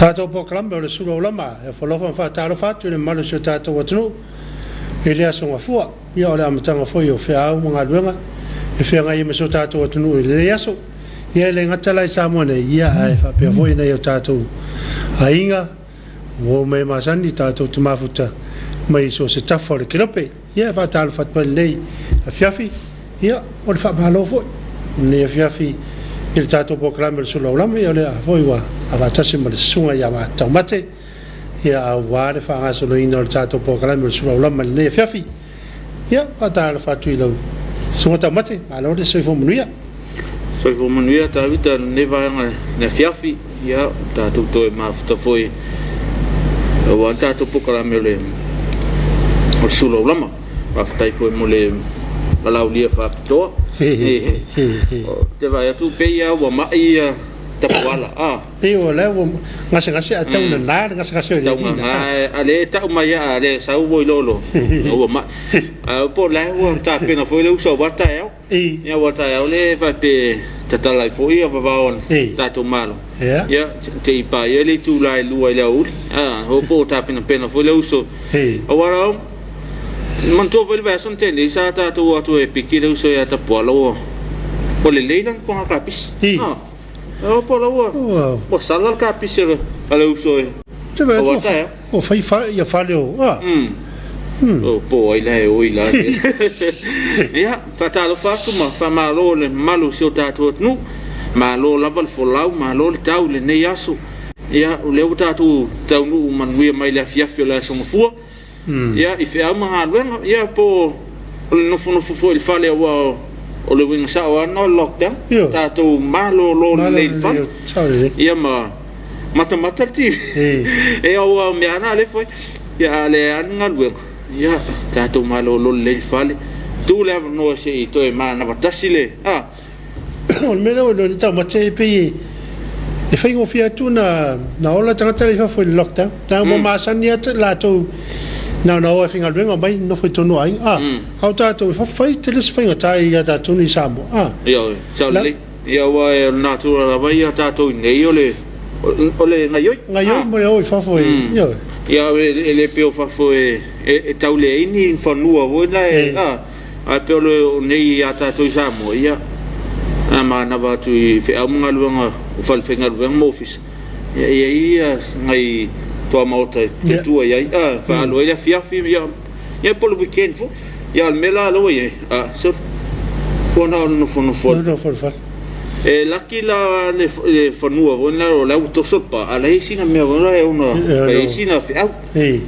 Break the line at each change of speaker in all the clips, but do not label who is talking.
Tatou polokalame o le Sulu Aulama e ofo alofa ma faatalofa atu i le mamalu o si o tatou atunuu i le aso Gafua. Ia o le amataga foi o feau ma galuega e feagai ai ma si o tatou atunuu i lenei aso. Ia e le gata la i Samoa nei, ia ae faapea foi nai o tatou aiga, uo ma e masani, tatou te mafuta mai so o se tafa o le kelope. Ia e faatalofa atu ai i lenei afiafi, ia o le faamalo foi i lenei afiafi i le tatou polokalame o le Sulu Aulama, ia o lea foi ua faatasi ma le susuga ia Taumate, ia aua le faagasoloina o le tatou polokalame o le Sulu Aulama i lenei afiafi. Ia, faatalofa atu i lau susuga Taumate, malo le soifua manuia.
Soifua manuia Tavita i lenei vaega i le afiafi. Ia, tatou toe mafuta foi aua le tatou polokalame o le Sulu Aulama. Faafetai foi mo le valaaulia faapitoa. Ou te vaai atu pei lava ua mai Tapuala.
Pei o lea ua gasegase ae tau nana le gasegase o le alii
na. A le tau mai a le sau ua iloa loa ua mai. Ae po o la ua tapena foi le uso aua taeao. Ia aua taeao le faapea tatala ai foi ia vavao o le tatou Malo. Ia se i paia le itula e 2 i le aoauli. A po o tapenapena foi le uso. Aua la manatua foi le vaiaso na tea nei sa tatou o atu e piki le uso ia Tapuala ua lelei lana toga kapisi. O po la ua ua sala le kapisi a le uso e
Te vaai atu ua fai ia fale o a.
O po ai la e oi la. Ia, faatalofa atu ma faamalo i le mamalu o si o tatou atunuu. Malo lava le folau, malo le tau i lenei aso. Ia, o lea ua tatou taunuu manuia mai le afiafi o le Aso Gafua. Ia, i feau ma galuega, ia po o le nofonofo foi i le fale aua o le uiga sao lava lena o le lockdown. Tatou malolo lelei i le fale. Ia ma matamata le TV. Ia aua o mea lava na o lea e fai. Ia a leai lava ni galuega, ia tatou malolo lelei i le fale. Tuu le avanoa se i toe manava tasi le.
O le mea lea ua iloa nei taumate e pei e faigofie atu ona ola tagata la i fafo i le lockdown. Na ua masani lava latou na ona o e faigaluega omai nofo i totonu o aiga. A o tatou e fai tele se faigata ia tatou nei i Samoa.
Ioe, sao lelei. Ia aua o le natura lava ia a tatou i inei o le gaioi.
Gaioi ma le o i fafo e, ioe.
Ia e le pei o fafo e tau leai ni fanua foi la e, Ae pei o nei ia tatou i Samoa, ia, a manava atu i feau ma galuega o falefaigaluega ma ofisa, ia, e i ai ia nai toamaota e tua i ai, a, faaalu ai le afiafi, ia, ia po o le weekend foi. Ia, a o le mea la lea ua i ai, a, sole, ua na o le nofonofo atu. E laki la le fanua foi lea o la ua toso le pa, a o la e i ai sina mea foi lea e ono fai ai sina feau,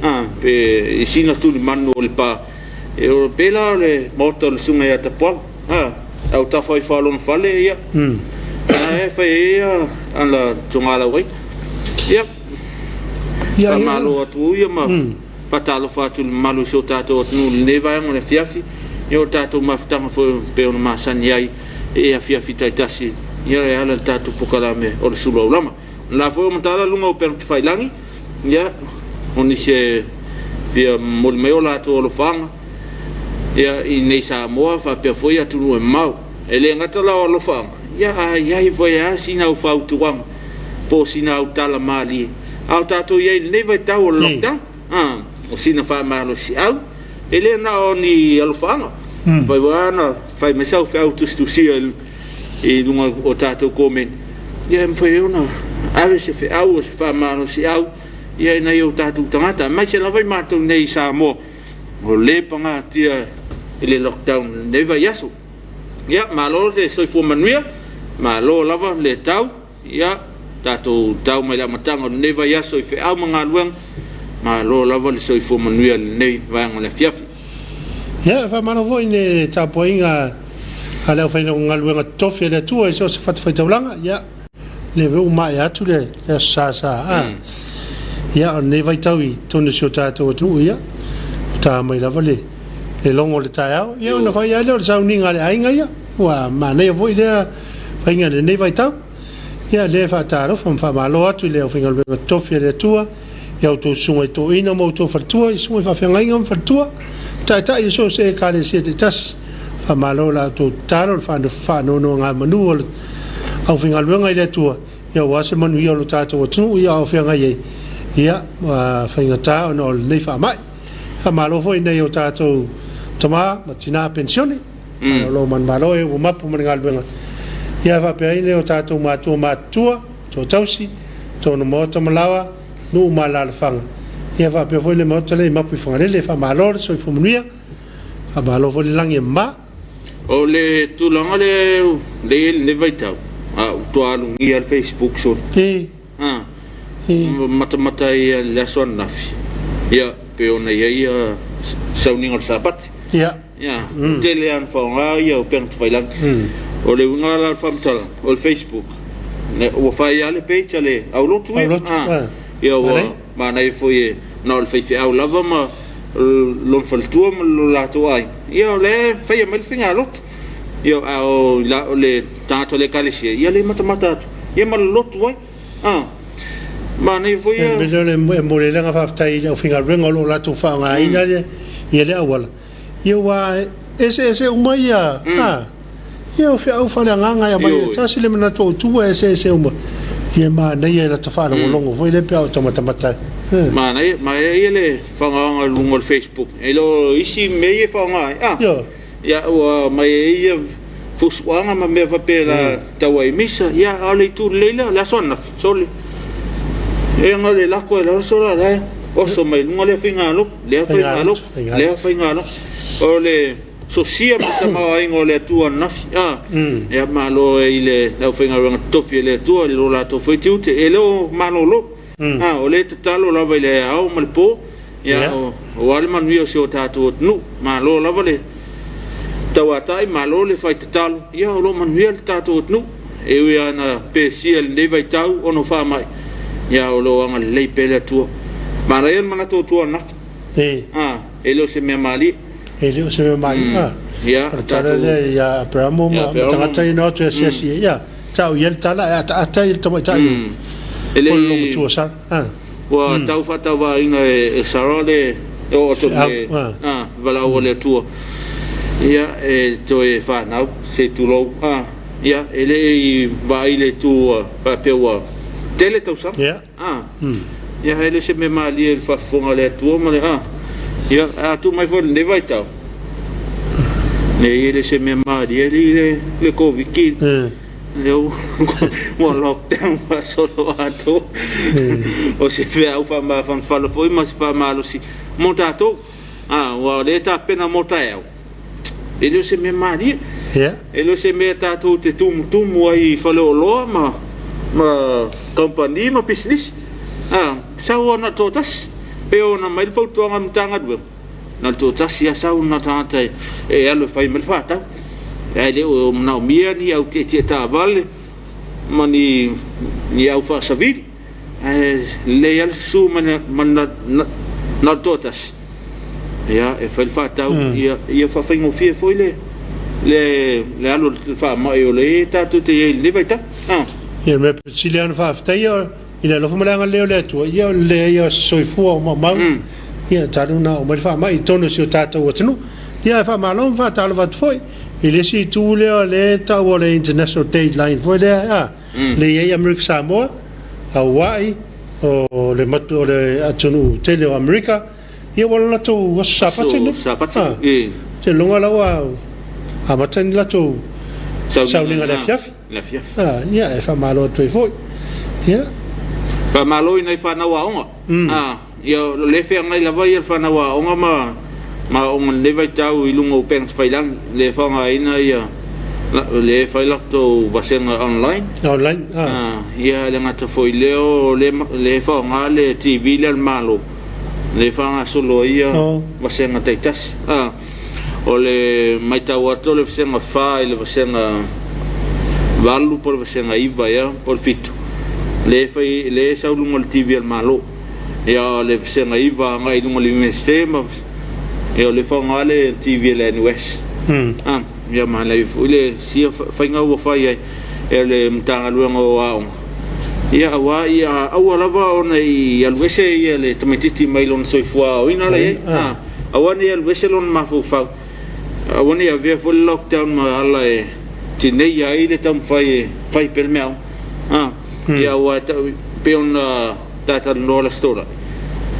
a, pe sina tulimanu o le pa. E ora pēlā o le maota o le susuga ia Tapuala, a, autafa ifo lava lona fale, ia, a e fai ai ia ana togalau ai. Ia, faamalo atu ia ma faatalofa atu i le mamalu o si o tatou atunuu i lenei vaega o le afiafi, ia o le tatou mafutaga foi pei ona masani ai i afiafi taitasi, ia e ala i le tatou polokalame o le Sulu Aulama. O la foi ua matala luga o upega tafailagi, ia, o nisi e fia momoli mai o latou alofaaga, ia, i nei Samoa faapea foi atunuu e mamao. E le gata la o alofaaga, ia, a i ai foi lava sina au fautuaga po o sina au tala malie, a o tatou i ai i lenei vaitau o le lockdown, a, o sina faamalosiau, e le na o ni alofaaga. Mafai foi lava ona fai mai sau feau tusitusia i i luga o tatou komeni, ia e mafai ai ona ave se feau o se faamalosiau ia i nai o tatou tagata, aemaise lava i matou nei i Samoa o le pagatia i le lockdown i lenei vaiaso. Ia, malo le soifua manuia, malo lava le tau, ia tatou tau mai le amataga o lenei vaiaso i feau ma galuega, malo lava le soifua manuia i lenei vaega o le afiafi.
Ia, e faamalo foi i le tapuaiga a le aufaigaluega totofi a le Atua i so o se fatafaitaulaga. Ia, o lea foi ua maea atu le Aso Sa sa a. Ia, o lenei vaitau i totonu o si o tatou atunuu, ia, ua ta mai lava le logo o le taeao. Ia, ona fai lava lea o le sauniga a le aiga ia. Ua manaia foi lea faiga i lenei vaitau. Ia, o lea e faatalofa ma faamalo atu i le aufaigaluega totofi a le Atua. I a outou susuga i toeaina ma outou faletua, i susuga i faafeagaiga ma faletua, taitai o so o se Ekalesia taitasi. Faamalo i la outou tatalo, le faanonogamanu a le aufaigaluega i le Atua, ia aua se manuia o lo tatou atunuu, ia a o feagai ai, ia, ma faigata ona o lenei faamai. Faamalo foi i nai o tatou tama ma tina penisione, o lo o manumalo e ua mapu ma le galuega, ia faapea ai nai o tatou matua matutua, toatausi, totonu o maota ma laoa, nuu ma alaalafaga, ia faapea foi le maota lea i Mapuifagalele. Faamalo le soifua manuia, faamalo foi le lagi e mama.
O le tulaga lea e i ai lenei vaitau, a ua toa alugia le Facebook solo.
E. E.
Matamata ai i le aso ananafi, ia, pei ona i ai sauniga o le Sapati. Ia, ua tele lava ina faaaoga ia upega tafailagi. O le uiga la o le faamatalaga, o le Facebook, ua fai lava le page a le aulotu ia.
Aulotu,
a. Ia ua manaia foi e na o le faifeau lava ma lona faletua ma lo latou aiga. Ia o lea e faia mai le faigalotu. Ia a o le tagata o le ekalesia, ia lea e matamata atu, ia ma lolotu ai. A, manaia foi
ia. E momoli ai le agaga faafetai i le aufaigaluega o lo o latou faaaogaina ia lea auala. Ia ua eseese uma ia, a, ia o feau faaleagaga e aumai e tasi le manatu autu e eseese uma. Ia manaia i lata faalogologo foi lea pe a o tamatamata ai.
Manaia, manaia ia le faaaogaina i luga o le Facebook. E le o isi mea ia e faaaoga ai. A, ia ua aumai ai ia fusuaga ma mea faapena tau ai misa. Ia, a o le itu lelei lea, o le aso ananafi, sole. E na o le lako e lalo sola la e oso mai luga lea faigalotu, lea faigalotu, lea faigalotu. O le sosia ma le tamaoaiga o le Atua ananafi. A, ia malo ai i le aufaigaluega totofi a le Atua i lo latou foi tiute. E le o malolo. A, o lea e tatalo lava i le ao ma le po, ia, aua le manuia o si o tatou atunuu. Malo lava le tauatai, malo le fai tatalo, ia o lo o manuia le tatou atunuu. E ui lava ina pesia i lenei vaitau ona o faamai, ia o lo o agalelei pea le Atua. Manaia le manatu o tua ananafi.
A,
e le o se mea malie.
E le o se mea malie.
Ia,
o le tala lea ia Aperamo ma tagata ia na o atu e asiasi ai. Ia, tau i ai le tala e ataata ai le tamaitai
E
o le matua Sara.
Ua tau faatauvaina e Sara le oo atu o le valaau a le Atua, ia, e toe fanau, se i tulou, ia, e le i vaai i le itu faapea ua tele tausaga, ia, e le o se mea malie i le faafofoga a le Atua ma le, ia, a tuu mai foi i lenei vaitau, e le o se mea malie le Koviti. Lea ua lockdown faasolo atoa. O se feau faamafanafana foi ma se faamalosi mo tatou. Aua o lea e tapena mo taeao, e le o se mea malie. E le o se mea tatou te tumutumu ai i faleoloa ma kamupani ma pisinisi. Sau lava na o le toatasi. Pei ona aumai le fautuaga a le Matagaluega, na o le toatasi lava sau na tagata e alu e fai mai le faatau. Ae le o manaomia ni au tietie taavale ma ni au faasavili. Ae lelei lava le susu mai na o le toatasi ia e fai le faatau, ia faafaigofie foi le alu o le faamai o lea tatou te i ai i lenei vaitau.
Ia, o le mea sili lava ona faafetaia i le alofa ma le agalelei o le Atua, ia o le leai o se soifua o maumau, ia talu ona oo mai le faamai i totonu o si o tatou atunuu. Ia ae faamalo ma faatalofa atu foi i le isi itu lea o lea e taua o le International Date Line foi lea, a, lea e i ai Amerika Samoa, Hawaii, o le o le atunuu tele o Amerika, ia ua latou aso Sapati nei.
Sapati,
e. Seiloga la ua amata ni latou sauniga i le afiafi.
Le afiafi.
Ah, ia, e faamalo atu ai foi. Ia.
Faamalo i nai fanau aoga. Ah, ia, o lea e feagai lava ia le fanau aoga ma ma aoga i lenei vaitau i luga o upega tafailagi, lea e faaaogaina ia, lea e fai latou vasega online.
Online, ah.
Ah, ia, e le gata foi i lea, o lea e faaaoga le TV lea a le Malo, lea e faagasolo ai ia vasega taitasi. Ah. O le matau atu o le vasega 4 i le vasega 8 po o le vasega 9 ea po o le 7, lea e fai, lea e sau i luga o le TV a le Malo. Ia o le vasega 9 agai i luga o le Iunivesite ma ia o lea e faaaoga le TV a le NUS. Ah, ia manaia foi le sia faiga ua fai ai e le Matagaluega o Aoga. Ia, aua ia aua lava ona i alu ese ia le tamaitiiti mai lona soifua aoaoina la i ai. A, aua ne i alu ese lona mafaufau, aua ne i avea foi le lockdown ma ala e tineia ai le taumafai e fai pea le meaaoga. A, ia aua e tau, pei ona ta talanoa le Aso Toonai,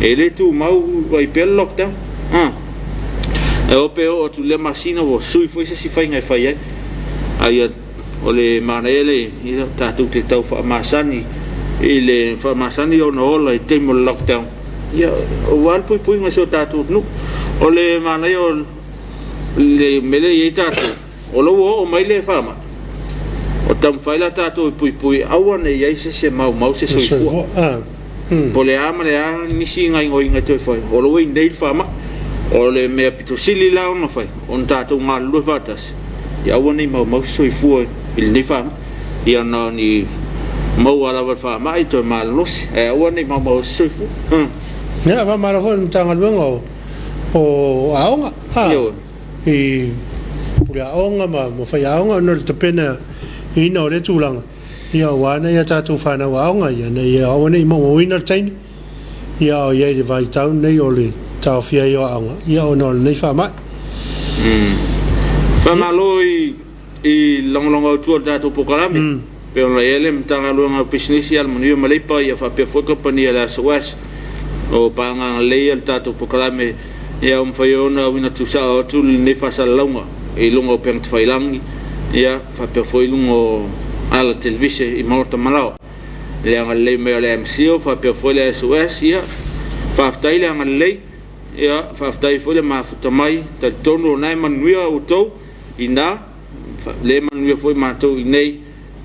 e le tumau ai pea le lockdown. A, e o pe oo atu i lea masina ua sui foi se isi faiga e fai ai. A ia O le manaia le ia tatou te tau faamasani i le faamasani ona ola i taimi o le lockdown ia aua le puipuiga o si o tatou atunuu. O le manaia o le mea lea e i ai tatou, o la ua oo mai le faamai, o taumafai la tatou e puipui aua ne i i ai se isi e maumau se soifua. Po o le a ma le a nisi gaoioiga e toe fai, o la ua i inei le faamai. O le mea pito sili la ona fai, ona tatou galulue faatasi, ia aua ne i maumau se soifua i lenei faamai. Ia na o ni maua lava i le faamai toe malolosi, ae aua ne i maumau ai se soifua.
Ia, faamalo foi i le Matagaluega o Aoga, i puleaoga ma faiaoga ona o le tapenaina o lea tulaga. Ia aua nai a tatou fanau aoga, ia ina ia aua ne i maumauina le taimi, ia a o i ai i le vaitau lenei o le taofia ai o aoga, ia ona o lenei faamai.
Faamalo i i lagolago autu o le tatou polokalame. E pei ona i ai le Matagaluega o Pisinisi, Alamanuia ma Leipa, ia faapea foi kamupani a le SOS o paaga lelei le tatou polokalame ia ua mafai ona auina tuusao atu lenei faasalalauga i luga o upega tafailagi, ia faapea foi i luga o ala televise i maota malao. I le agalelei mai o le MCIL faapea foi le SOS, ia faafetai le agalelei, ia faafetai foi le mafuta mai, talitonu o lena e manuia outou ina, le manuia foi matou inei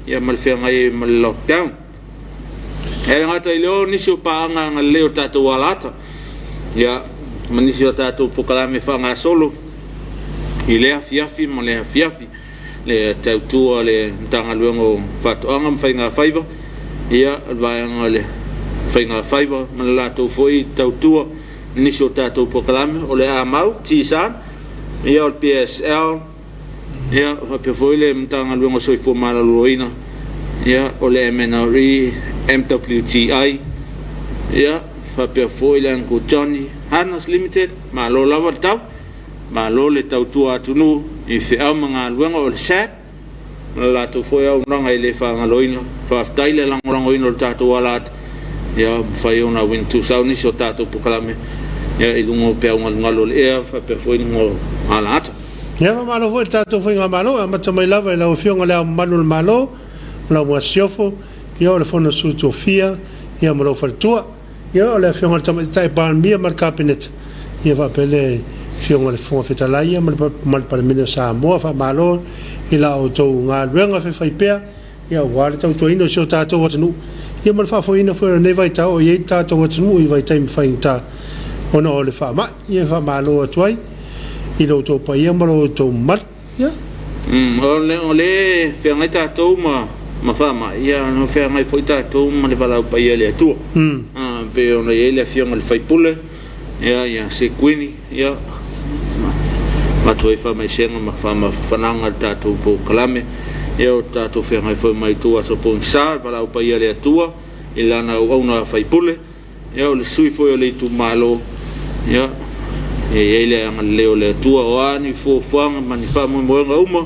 ia ma le feagai ai ma le lockdown. E le gata i lea o nisi o paaga agalelei o le tatou alaata, ia ma nisi o tatou polokalame faagasolo i lea afiafi ma lea afiafi. Le tautua a le Matagaluega o Faatoaga ma Faigafaiva, ia le vaega o le Faigafaiva ma le latou foi tautua i nisi o tatou polokalame, o le AMAU, TSA, ia o le PSL, ia faapea foi le Matagaluega o Soifua Maloloina, ia o le MNRE, MWTI, ia faapea foi le Uncle Johnny, Hanas Limited, malo lava le tau. Malo le tautua atunuu i feau ma galuega o le SAB ma le latou foi auaunaga e le faagaloina. Faafetai le lagolagoina o le tatou alaata ia mafai ona auina tuusao nisi o tatou polokalame ia i luga o peau galugalu o le ea faapea foi luga o alaata.
Ia faamalo foi i le tatou Faigamalo e amata mai lava i lau Afioga i Le Ao Mamalu o le Malo ma lau Masiofo, ia o le Fono a Sui Tofia ia ma lou faletua. Ia, o le Afioga i le Tamaitai Palemia ma le Kapeneta, ia faapea le Afioga i le Fofoga Fetalai ma le Palemene o Samoa, faamalo i la outou galuega faifaipea, ia aua le tautuaina o si o tatou atunuu, ia ma le faafoeina foi o lenei vaitau o i ai le tatou atunuu i vaitaimi faigata ona o le faamai. Ia faamalo atu ai i lo outou paia ma lo outou mamalu. Ia.
O le feagai tatou ma ma faamai, ia o feagai foi tatou ma le valaau paia i le Atua. E pei ona i ai le afioga i le sui usufono, ia ia Sekuini, ia avatu ai faamaisega ma faamafanafanaga i le tatou polokalame. Ia o tatou feagai foi ma itu aso pogisa, le valaau paia i le Atua i lana auauna sui usufono. Ia o le sui foi o le itumalo, ia, e i ai le agalelei o le Atua, o a ni fuafuaga ma ni faamoemoega uma,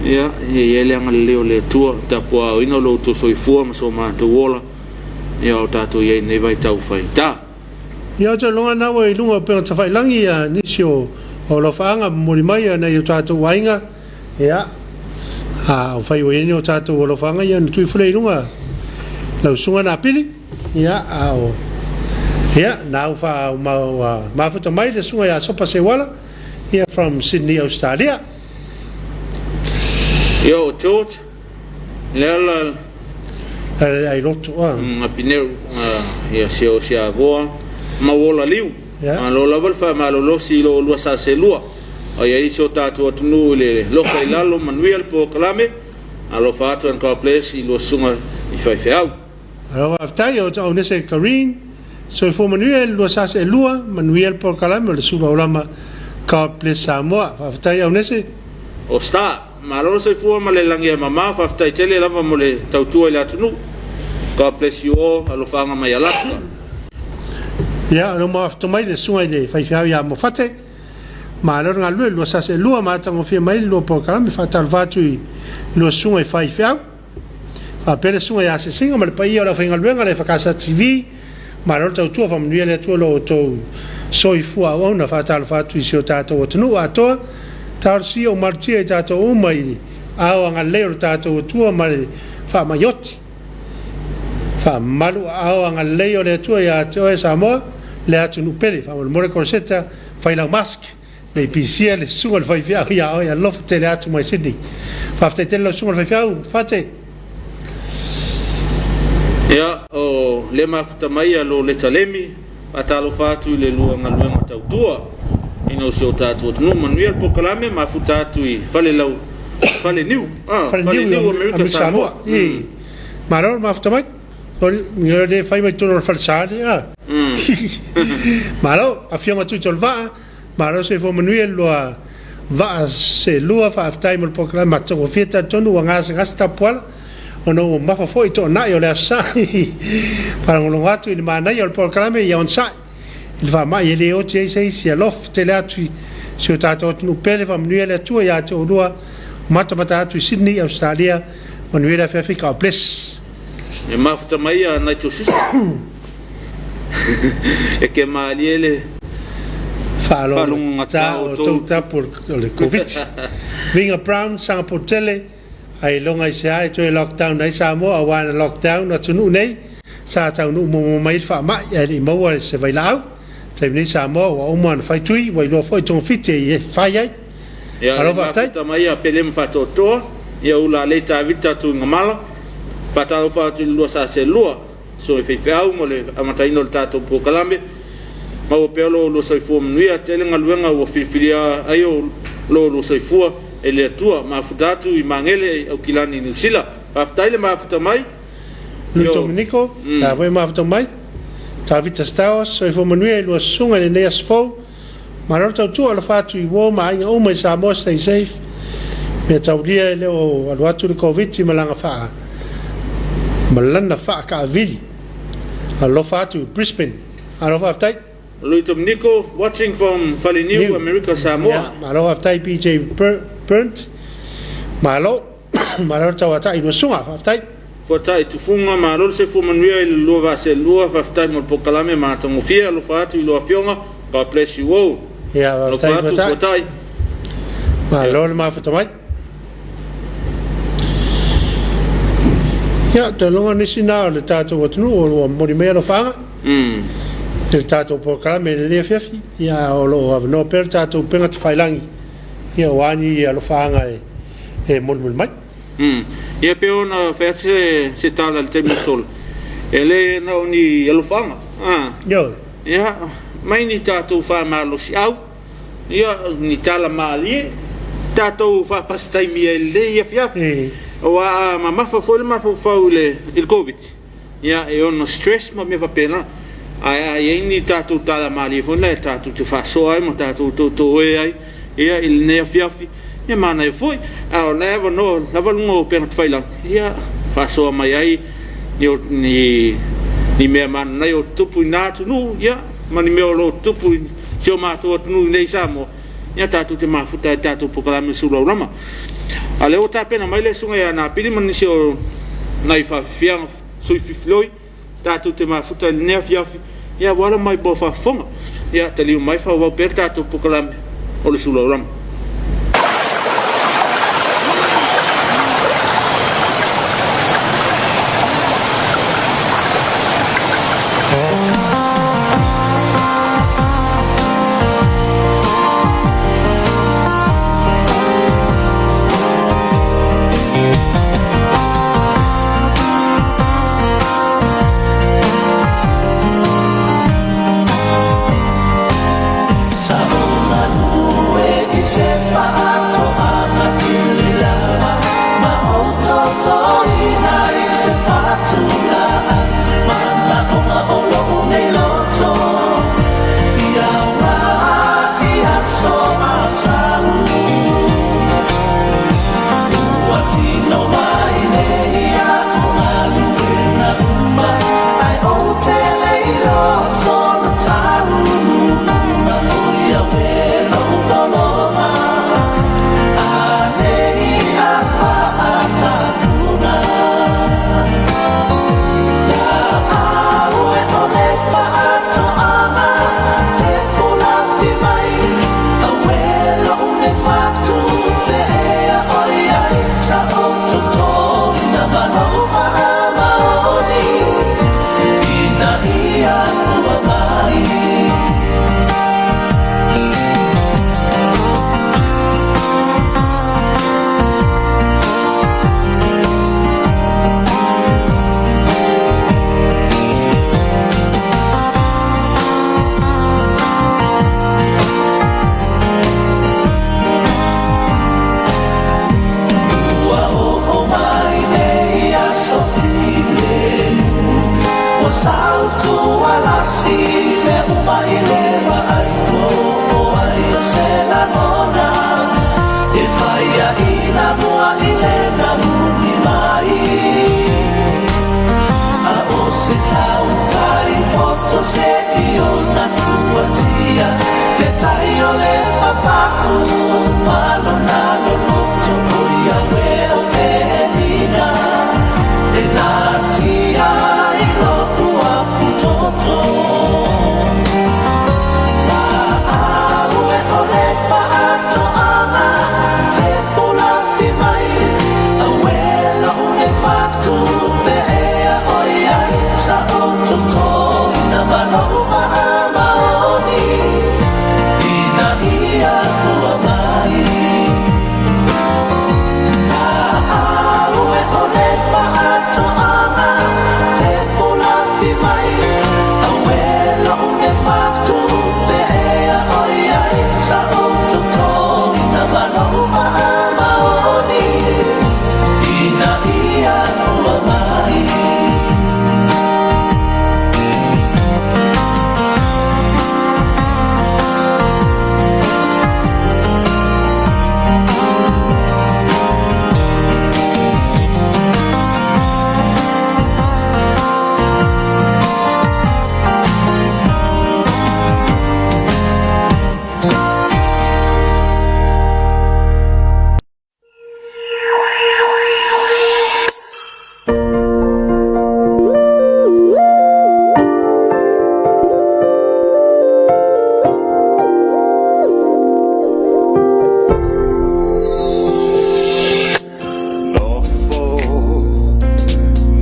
ia, e i ai le agalelei o le Atua, tapuaaoina lo outou soifua ma so matou ola, ia o tatou i ai i lenei vaitau faigata.
Ia, ou te iloa na ua i luga o upega tafailagi ia nisi o alofaaga momoli mai nai o tatou aiga. Ia, a ufai ua i ai ni o tatou alofaaga ia ona tuu ifo lea i luga lau susuga Napili. Ia, a o, ia, na au wha, ma, ua mafuta mai le susuga ia Sopa Seuala, ia, from Sydney, Australia.
Ia, o George, Leala,
Ai loto, a.
Apineu, ia, si o si avoa, Mauola Liu.
Ia.
Malo lava le faamalolosi i lo oulua sa selua. A i ai si o tatou atunuu i le loka i lalo, manuia le polokalame. Alofa atu and God bless i lua susuga i faifeau.
Malo faafetai o Aunese Kareen, soifua manuia i le lua sasa e lua, manuia le polokalame o le Sulu Aulama, God bless Samoa. Faafetai Aunese.
O Star, malo le soifua ma le lagi e mama, faafetai tele lava mo le tautua i le atunuu. God bless you all, alofaaga mai Alaska.
Ia, o lea ua mai le susuga i le faifeau ia Mofate. Malo le galulue, lua sase lua matagofie mai le lua polokalame. Faatalofa atu i lua susuga i faifeau. Faapea le susuga ia Asiasiga ma le paia o le aufaigaluega le EFKS TV. Malo le tautua, faamanuia le Atua lo outou soifua auauna. Faatalofa atu i si o tatou atunuu atoa. Talosia o malutia i tatou uma i ao agalelei o le tatou Atua ma le faamaioti. Faamalu aao agalelei o le Atua ia te oe Samoa, le atunuu pele. Faamolemole Koroseta, fai lau mask. Nei pisia le susuga i le faifeau ia oe, alofa tele atu mai Sydney. Faafetai tele lau susuga i le faifeau, Fate.
Ia, o lea mafuta mai a lo leta lemi, faatalofa atu i le lua galuega tautua ina o si o tatou atunuu. Manuia le polokalame, mafuta atu i Falelau, Faleniu,
Faleniu, Amerika Samoa. Malo le mafuta mai. O le fai mai totonu o le falesa le a. Malo, afioga Tuitolevaa, malo soifua manuia le lua vaa seelua, faafetai mo le polokalame matagofie. Talitonu ua gasegase tapuala ona ua mafa foi toonai o le Aso Sa. Faalogologo atu i le manaia o le polokalame, ia onosai i le faamai e le oti ai se isi. Alofa tele atu i si o tatou atunuu pele, faamanuia le Atua ia te oulua matamata atu i Sydney, Australia. Manuia le afiafi, God bless.
E mafuta mai a nai Sisa. E ke malie le
faalogogata o tou tapu o le Covid. Vinga Brown, Singapore tele, ai longa i se a e toe lockdown ai Samoa, aua na lockdown atunuu nei, sa taunuu muamua mai le faamai, ae le i maua se vailaau. Taimi nei Samoa ua uma ona fai tui, ua iloa foi togafiti e fai ai.
Ia,
Malo
e
faafetai.
mafuta mai a Pele ma Faatoatoa, ia ula lei Tavita Tuigamala, faatalofa atu i le lua sa selua, so e faifeau mo le amataina o le tatou polokalame. Maua pea lo lua soifua manuia, tele galuega ua filifilia ai o lo lua soifua e le Atua. Mafuta atu i Magele i Aukilani i Niu Sila. Faafetai le mafuta mai.
Lui Dominico, la foi mafuta mai. Tavita Stowers, soifua manuia i lua susuga i lenei aso fou. Malo le tautua, alofa atu i uo ma aiga uma i Samoa, stay safe. Mea taulia e le o alu atu le Koviti ma lana faa ma lana faakaavili. Alofa atu i Brisbane. Malo faafetai.
Lui Dominico, watching from Faleniu,
Niu.
America, Samoa.
Ia, malo faafetai PJ Burnt. Malo. Malo le tauatai i lua susuga, faafetai.
Fuatai Tufuga, malo le soifua manuia i le lua vaa seelua, faafetai mo le polokalame matagofie, alofa atu i lua afioga, God bless you all.
Ia, faafetai
Alofa atu
Fuatai.
Fuatai.
Malo le mafuta mai. Ia, toe logo nisi na o le tatou atunuu o ua momoli mai alofaaga i le tatou polokalame i lenei afiafi. Ia, o lo o avanoa pea le tatou upega tafailagi, ia aua ni alofaaga e molimoli mai.
Ia pe ona fai atu se tala i le taimi o sola, e le na o ni alofaaga.
Ioe.
Ia, mai ni tatou faamalosiau, ia, ni tala malie, tatou faapasitaimi ai i lenei afiafi. Aua a mamafa foi le mafaufau i le Covid, ia, e ono stress ma mea faapena. Ae a i ai ni tatou tala malie foi na e tatou te faasoa ai ma tatou toutoe ai, ia, i lenei afiafi, ia manaia foi. A o la e avanoa lava luga o upega tafailagi, ia, faasoa mai ai ni mea mananai o tutupu i na atunuu, ia, ma ni mea o lo o tutupu i si o matou atunuu i nei Samoa, ia tatou te mafuta ai tatou polokalame sulaulama. A lea ua tapena mai le susuga ia Napili ma nisi o nai faafiafiaga sui fifiloi, tatou te mafuta i lenei afiafi, ia ua ala mai mo faafofoga. Ia taliu mai faaauau pea le tatou polokalame o le sulaulama.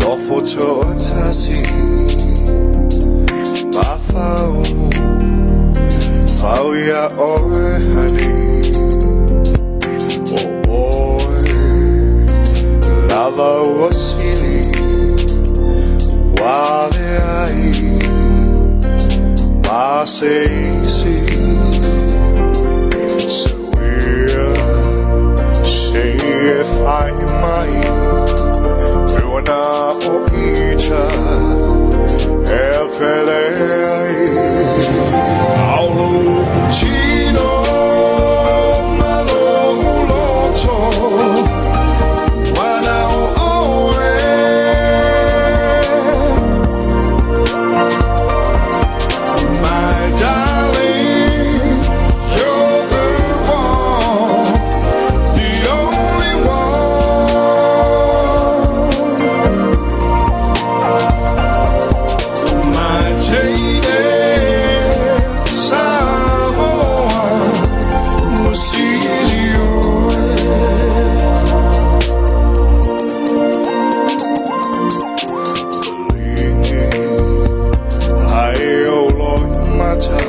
Nofo toatasi Mafau Fau ia oe honey O oe Lava ua sili Ua leai Ma se isi Se uia Se e fai mai Pe ua na o ita E pele ai Ao lou tino ma lou loto Mana o oe My darling, you're the one, the only one. My jaded Samoa, Musilioe. Lini, ai o loi mata,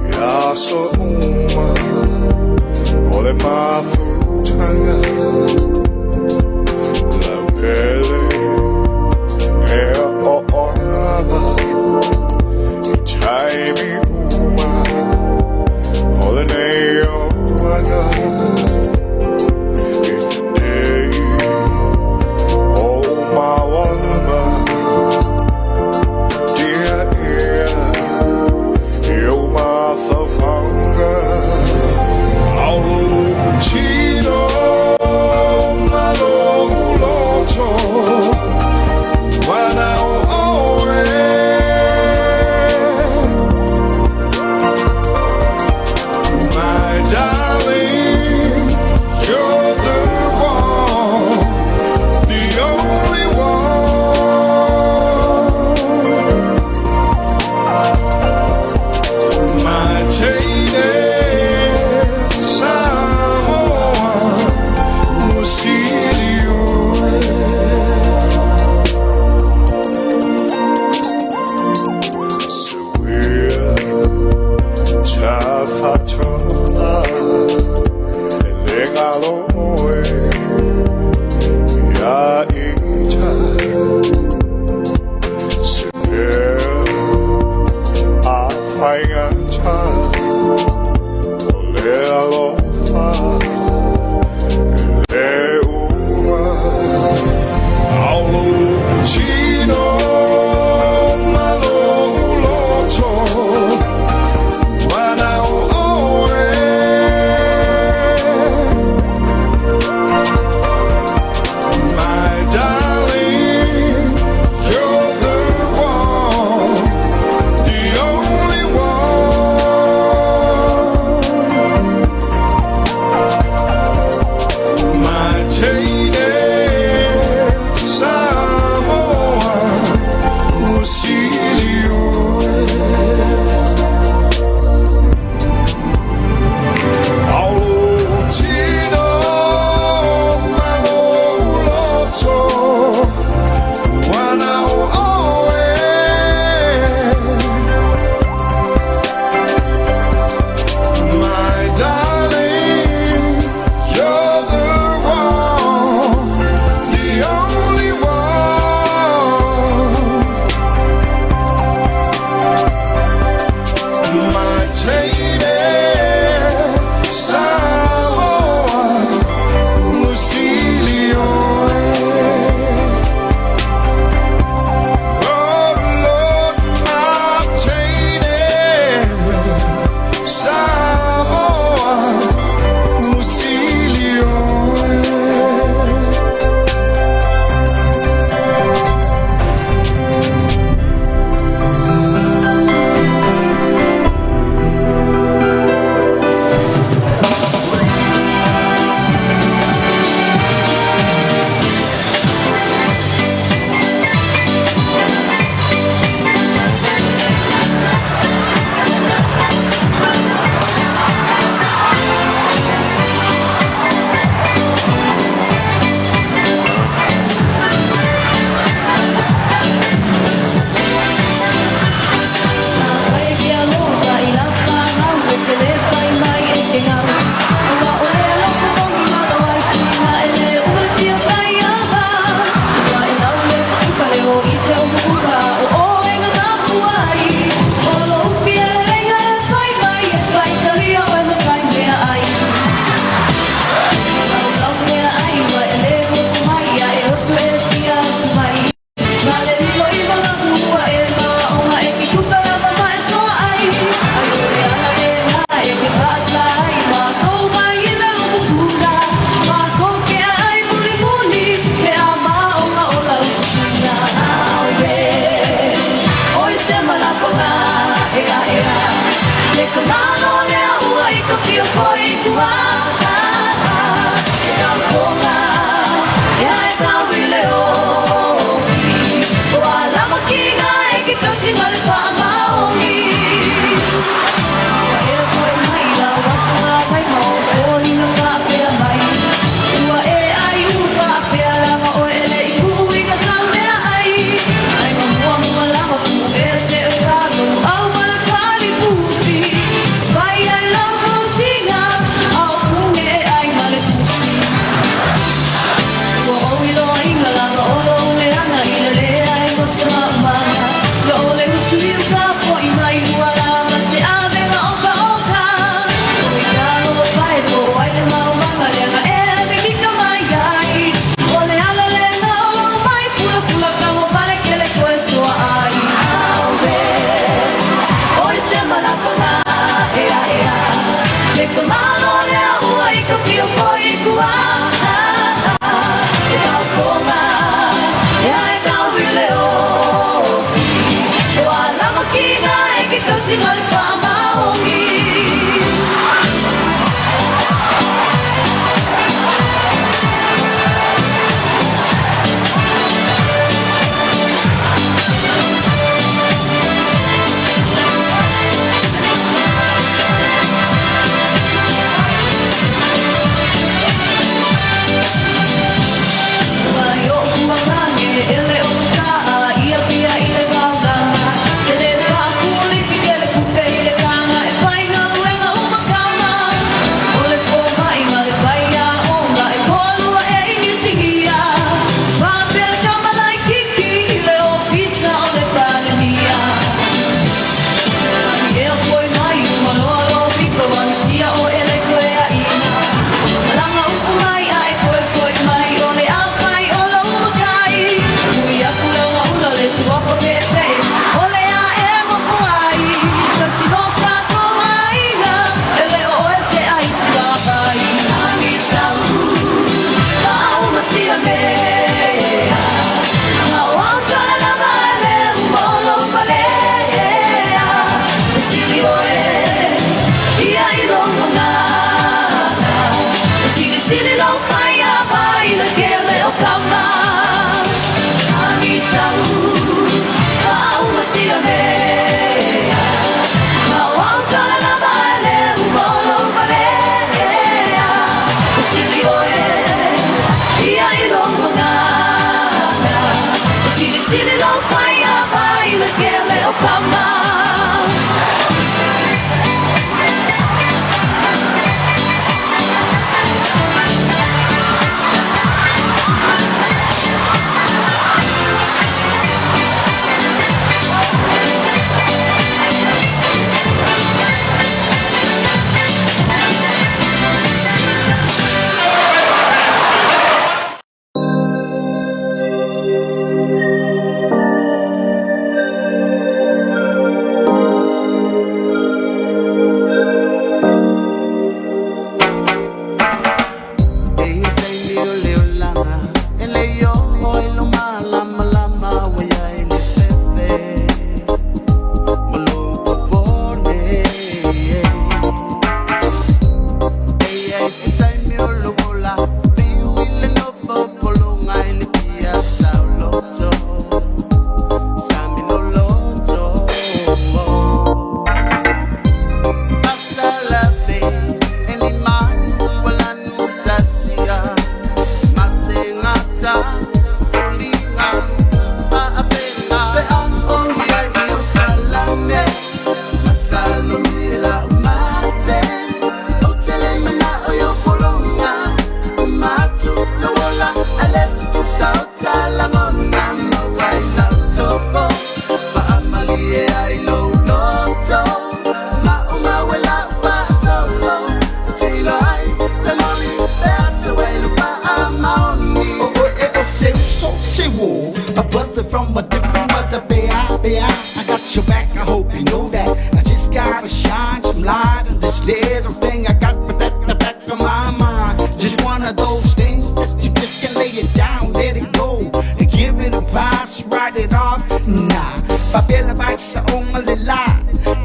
ia so uma, o le mafutaga, lau pele, e o oe lava, i taimi uma, o lenei olaga, i lenei o maualuma, dia ia, i ou mafaufauga, ao lou tino ma lou loto, mana o oe. My darling, you're the one, the only one. My jaded Samoa, Musilioe. Se uia tafatola, e le galo oe ia ita. Se mea a faigata, o le alofa e le uma. Ao lou tino ma lou loto, mana o oe. My darling, you're the one, the only one.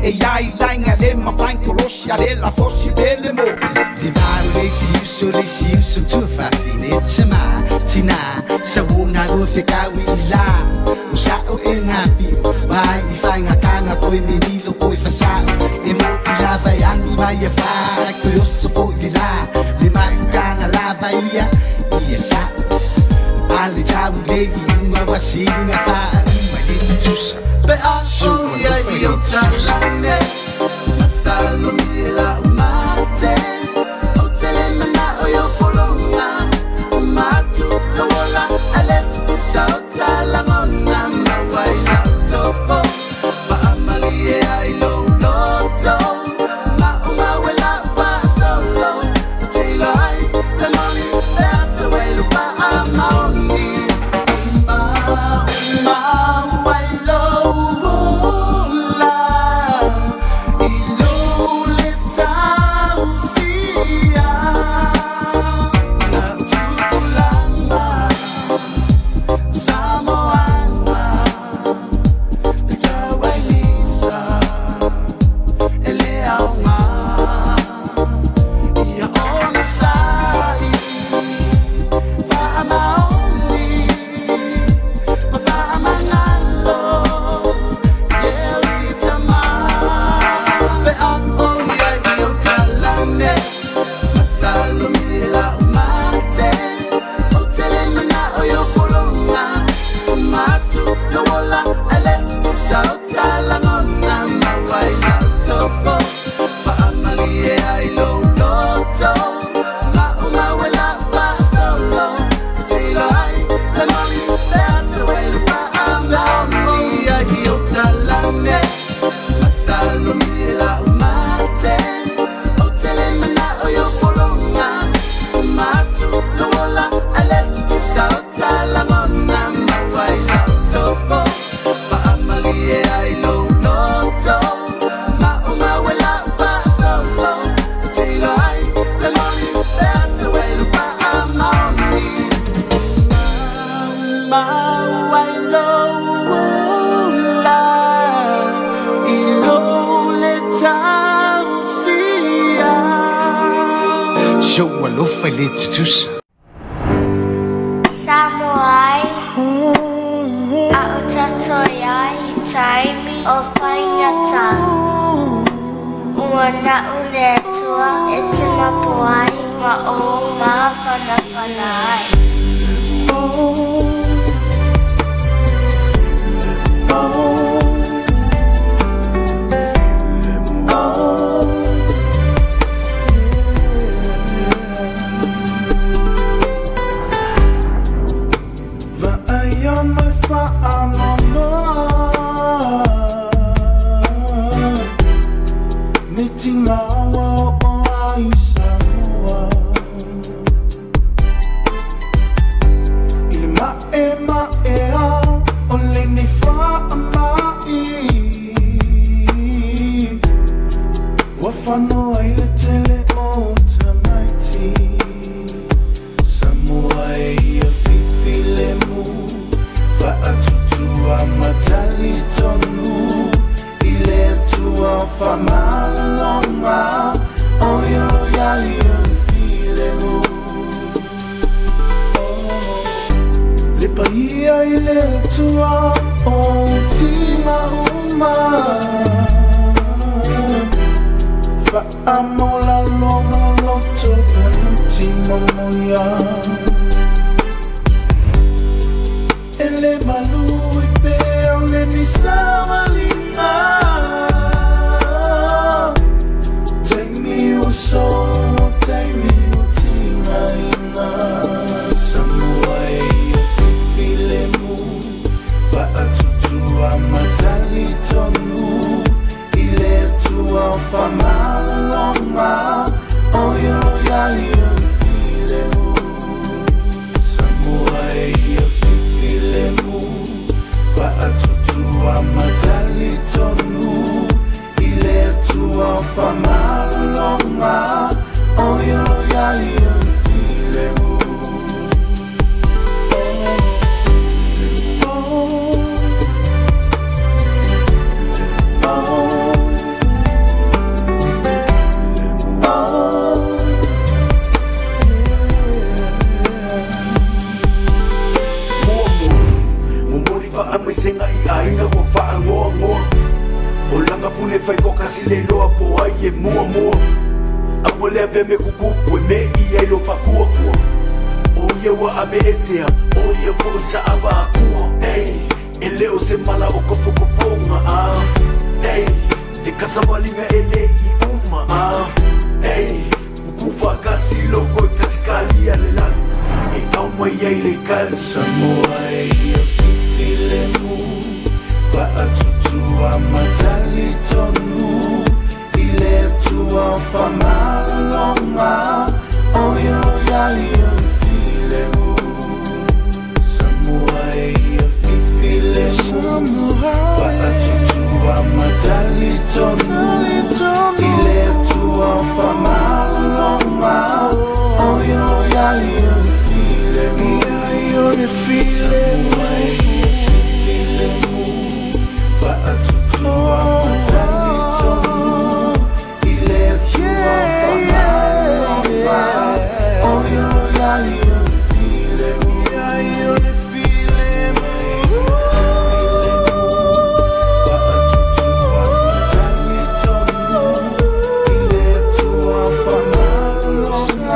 E ia ilaiga le mafai kolosi a le lafosi pele mo
Le vau le isi uso le isi uso tuafafine Tama, tina, sa wona lua fekawi i la O sa'o e ngapi Vai i whainga koe me milo koe fasa'o E mo i lava e angi mai e wha Koe oso po i le la Le mafukanga lava ia Ia sa'o A le tau le i unga wa siringa wha Uma le tutusa
Pe a o ia i o talane Masalo mi la umate O tele mana o yo polonga O matu no ola ale tutusa o talangona Mawai la tofo Faamali e ai lo loto Ma o mawela wa solo Tilo ai le moni Le ata welu fa amaoni Ma ma wai lo ula I lo le tausia Na tupulanga Samoana Le tauainisa E le aoga Ia ona sai Faamaoni Ma faamagalo Ye tama Pe a o ia i o talane Masalo mi la umate O tele mana o yo polonga O matu no ola ale tutusa o talangona Mawai la tofo Faamali e ai lo loto Ma o mawela wa solo Tilo ai le moni Le ata welu faamaoni Ia i o talane Masalo mi la umate O tele mana o yo polonga O matu no ola ale tutusa o talangona Mawai la tofo Faamali e ai lo loto Ma o mawela wa solo Tilo ai le moni Le ata welu faamaoni Ma wai lo ula I lo le tausia
Show alofa i le tutusa
Samoa ai, a o tātou ai i taimi o faigata. Ua na'u le Atua e te mapo ai ma ou mafanafana ai.
Va'aia mai fa'anoanoa Ni tigaua o'o ai Samoa I le ma'ema'e a o lenei fa'ama'i Ua fano ai le tele o tamaiti Samoa e ia fifilemu Fa'atutua matali tonu I le Atua o fa'amaloga O ia lo iai o le filemu Le paia i le Atua o tiga uma Fa'amaolalo ma loto manuti momoia E le malu i pea o le misavaliga Taimi ua solo, taimi ua tigaina Samoa e ia fifilemu Fa'atutua matali tonu I le Atua o fa'amaloga O ia lo iai o le filemu Samoa e ia fifilemu Fa'atutua matali tonu I le Atua o fa'amaloga O ia lo iai o le filemu Oh, oh, oh. ai e muamua Aua le avea mea kukupu e me'i ai lou faakuakua O ia ua aveesea, o ia foi sa avaatua Ei, e le o se mala o ka fokofoga a Ei, le kasavaliga e le i uma a Ei, kuku faakasi loko e kasikalia le lanu E au mai ai le kali Samoa e ia fifilemu Faatutua ma talitonu I le Atua faamalologa O ia o ia ia o le filemu Samoa e ia fifilemu Faatutua ma talitonu I le Atua faamalologa O ia o ia ia o le filemu Samoa e ia fifilemu Faatutua ma talitonu I le Atua faamalologa O ia o ia ia o le filemu Faatutua ma talitonu I le Atua faamalologa O ia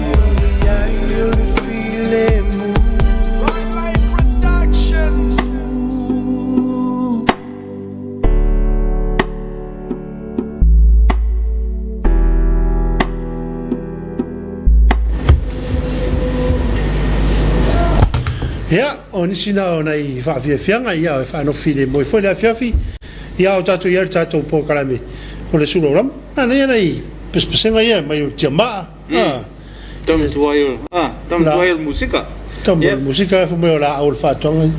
o ia ia o le filemu
Ia, o nisi na o nai faafiafiaga, ia, e faanofo filemu ai foi le afiafi, ia, o tatou i ai le tatou polokalame o le Sulaulama. Manaia nai pesepesega ia mai o le tiamaa, a.
Tama tuai o, ah, tama tuai o le musika.
Tama o le musika, fai mai o laau o le faatoaga.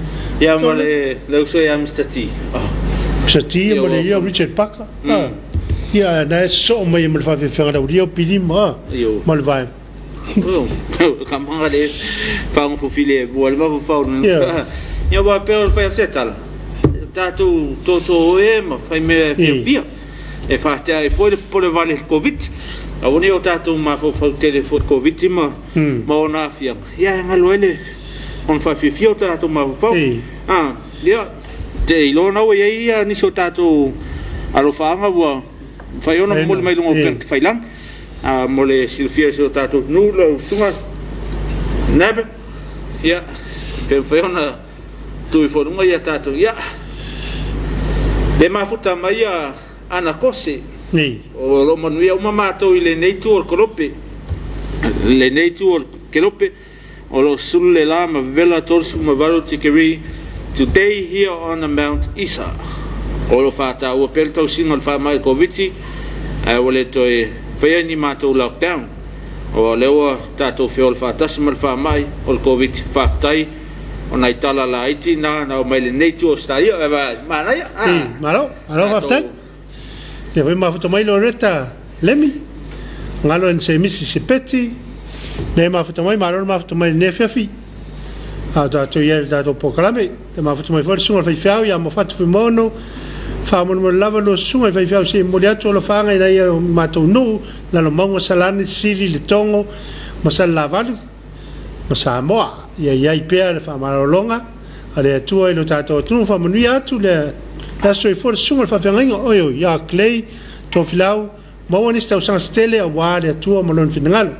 Ia ma le le uso ia Mr T.
Oh. Mr T ma le ia Richard Parker. Ah. Ia na e soo mai ma le faafiafiaga laulia o Pili ma ma le vaega.
Ka manga le faagofu file mua le mafaufau. Ia ua pei o le fai o se tala. Tatou toto e ma fai mea fiafia. E faatea ai foi le popole vale i le Koviti. Aua ne i o tatou mafaufau tele foi i le Koviti ma ma ona aafiaga, ia e galo ai le ona faafiafia o tatou mafaufau. A, ia, te iloa na ua i ai ia nisi o tatou alofaaga ua mafai ona momoli mai luga o upega tafailagi. A, mo le silafia e si o tatou atunuu, lau susuga Nab, ia, pe mafai ona tuu ifo i luga ia tatou, ia, le mafuta mai ia ana kose. O lo o manuia uma matou i lenei itu o le kolope, lenei itu o le kelope, o lo o sulu le la ma vevela 38 tikeri today here on the Mount Isa. O lo o faataua pea le tausiga o le faamai o le Koviti, ae ua le toe faia ni matou lockdown. O lea ua tatou feola faatasi ma le faamai o le Koviti. Faafetai. O nai tala laiti na na omai lenei itu o Ausetalia. Manaia.
Ah. Malo, malo faafetai. Lea foi mafuta mai Loretta Lemi, galo e se misi se peti. Lea mafuta mai, malo le mafuta mai lenei afiafi. A o tatou i ai le tatou polokalame. Le mafuta mai foi le susuga i le faifeau ia Mofatu Fuimaono. Faamolemole lava lua susuga i faifeau se i momoli atu alofaaga ina ia matou nuu, Lalomauga, Salani, Sili, Letogo ma Salelavalu. ma Samoa. Ia i ai pea le faamalologa a le Atua i lo tatou atunuu, faamanuia atu le aso soifua le susuga i le faafeagaiga, oi oi, ia Clay Tofilau, maua nisi tausaga se tele aua le Atua ma Lona finagalo.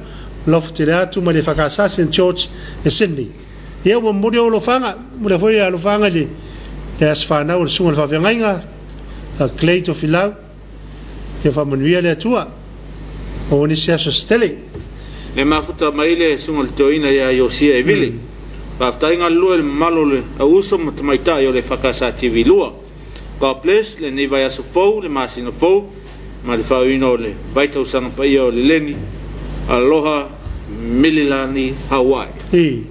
Alofa tele atu mai le EFKS St George e Sydney. Ia ua momoli ou alofaga, momoli foi alofaga i le aso fanau o le susuga i le faafeagaiga, Clay Tofilau. Ia faamanuia le Atua. Maua nisi aso se tele.
E mafuta mai le Susuga i le Toeaina ia Iosia Evili. Faafetai galulue i le mamalu o le au uso ma tamaitai o le EFKS TV 2. God bless lenei vaiaso fou, le masina fou ma le faauiina o le vaitausaga paia o le Leni. Aloha Mililani Hawaii.
I.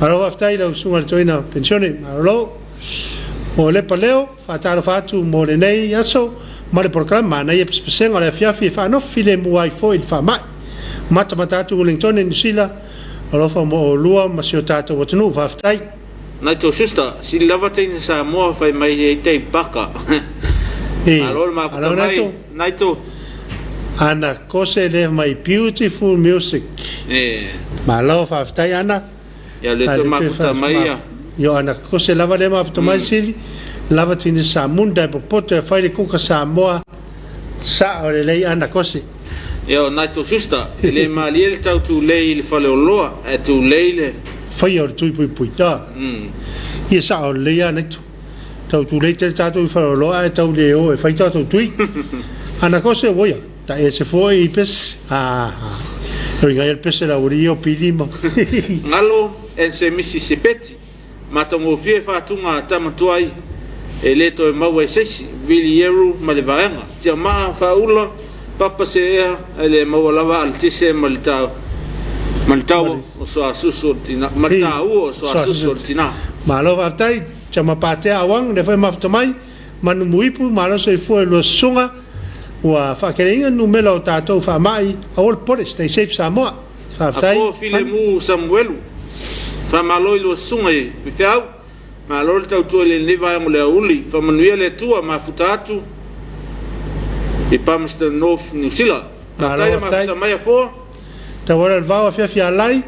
Malo faafetai i lau Susuga i le Toeaina Penisione. Malolo. O Lepa Leo. Faatalofa atu mo lenei aso ma le polokalame manaia pesepesega o le afiafi e faanofo filemu ai foi i le faamai. Matamata atu Wellingtone, Niu Sila, alofa mo oulua ma si o tatou atunuu. Faafetai.
Nai tou sister, sili lava teine Samoa fai mai e tei baka.
E,
Malo le mafuta
malo
mai,
Naito.
Naito.
Ana Kose leh mai beautiful music.
E.
Malo faafetai Ana.
Ia le toe mafuta mai ia.
Io ana kose lava lea mafuta mai sili. Lava tini Samunda e popoto e fai le kuka Samoa sao lelei ana kose.
Ia o Nigel Schuster, e le malie le tau tulei i le faleoloa, ae tulei le.
Faia o le tui puipui ta. Ia sao lelei a Nigel. Tau tulei tele tatou i faleoloa ae tau le o e fai tatou tui. Ana kose ua ia, ta ese foi i pese. Ha ha. Loi ngai le pese la uri o pili ma.
Ngalo and se misi Sepeti. Matagofie faatuga a tama tuai e le toe maua e seisi, vili eru ma le vaega, tiamaa, faaula, papa seea ae le maua lava alatise ma le ta ma le taua o soasusu o le tina ma le taua o soasusu o le tina.
Malo faafetai Tama Patea Awang lea foi mafuta mai Manu Muipu malo soifua i lua susuga ua faakeleina numela o tatou faamai aua le popole stay safe Samoa. Faafetai.
Apo Filemu Samuelu, Faamalo i lua susuga i Feau, malo le tautua i lenei vaega o le aoauli, faamanuia le Atua, mafuta atu i Palmerston North, Niu Sila.
Malo
Faafetai le
faafetai.
mafuta mai Afoa.
Tauala i le vao afiafi alai,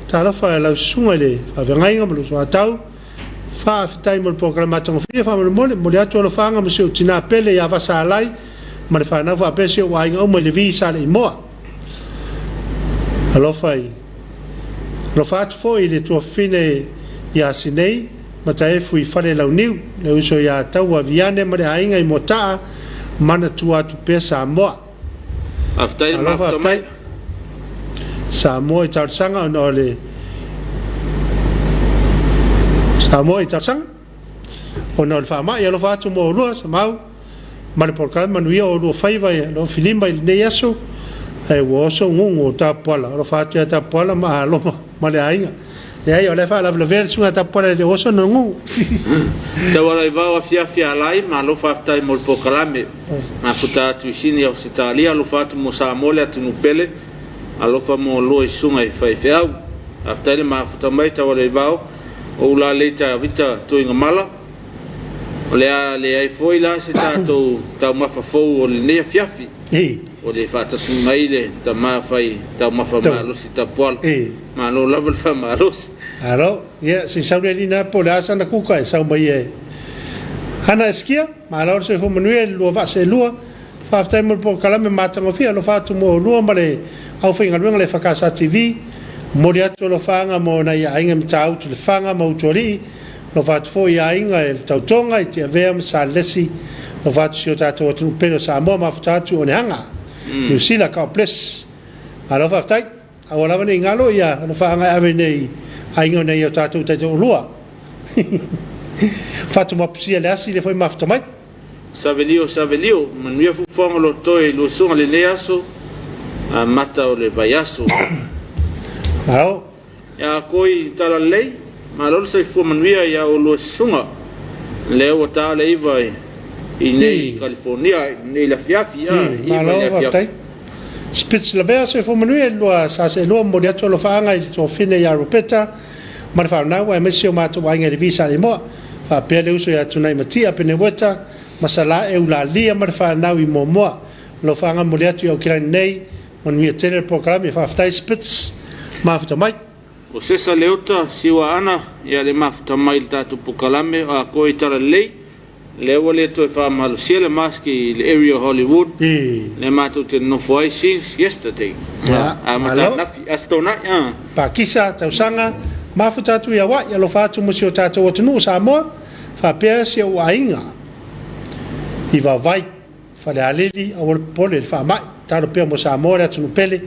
talofa i lau susuga i le faafeagaiga ma lou soatau. Faafetai mo le polokalame matagofie faamolemole, momoli atu alofaaga ma si ou tinā pele ia Vasa Alai ma le fanau faapea si ou aiga uma i le vi Saleimoa. Alofa i Alofa atu foi i le tuafafine ia Sinei Mataefu i Falelauniu, le uso ia Taua Viane ma le aiga i Moataa, manatua atu pea Samoa.
Faafetai le
Malo
mafuta
faafetai.
mai.
Samoa i talosaga ona o le Samoa i talosaga ona o le faamai. Alofa atu mo oulua, Samau ma le polokalame manuia o oulua faiva i lou filima i lenei aso, ae ua oso gugu o Tapuala. Alofa atu ia Tapuala ma Aloma ma le aiga. Leai, o la e faalavelavea le susuga ia Tapuala e le oso ona gugu.
Tauala i vao afiafi alai, malo faafetai mo le polokalame. Mafuta atu i Sini Ausetalia, alofa atu mo Samoa le atunuu pele, alofa mo lua i susuga i faifeau. Faafetai le mafuta mai Tauala i vao, o Ulalei Tavita Tuigamala. O le a leai foi la se tatou taumafa fou o lenei afiafi. Ua le faatasi mai le tama fai taumafa malosi Tapuala. Malo lava le faamalosi.
Malo. Ia, se i sau le alii na po o le a sana kuka e sau mai e Hana Eskia. Malo le soifua manuia i le lua vaa seelua. Faafetai mo le polokalame matagofie. Alofa atu mo oulua ma le aufaigaluega le FKSA TV. Momoli atu alofaaga mo nai aiga i Matautu Lefaga ma Utualii. Alofa atu foi i aiga i le Tautoga, i Tiavea ma Salelesi. Alofa atu i si o tatou atunuu pele o Samoa, mafuta atu i Oneaga, Niu Sila. God bless. Malo faafetai. Aua lava ne i galo ia alofaaga e ave nei aiga o nai o tatou taitoalua. Fatumapusia le asi le foi mafuta mai.
Savelio Savelio, manuia fuafuaga o lo toe i lua susuga lenei aso amata o le vaiaso.
Malo.
Ia koi talalelei, malo le soifua manuia ia oulua susuga. Lea ua ta le iva i nei California i nei le afiafi, a, iva i le
Malo
afiafi.
faafetai. Spitz Lavea, soifua manuia i le lua sa seelua momoli atu alofaaga i le tuafafine ia Ropeta ma le fanau aemaise si o matou aiga i le Visa Imoa faapea le uso ia Tunai Matia Peneueta ma Salaa Eulalia ma le fanau i Moamoa. Alofaaga momoli atu i Aukilani nei. Manuia tele le polokalame. Faafetai Spitz. Mafuta mai.
O Sesa Leota, Siua Ana, ia le mafuta mai i le tatou polokalame o Akoe i Talalelei, lea ua le toe faamalosia le mask i le area o Hollywood, lea matou te nonofo ai since yesterday.
Ia,
Amata
malo.
anafi, Aso Toonai, a.
Pakisa, tausaga, mafuta atu i Hawaii, alofa atu mo si o tatou atunuu o Samoa, faapea si ou aiga i Vaovai. Falealili, aua le popole i le faamai, talo pea mo Samoa le atunuu pele,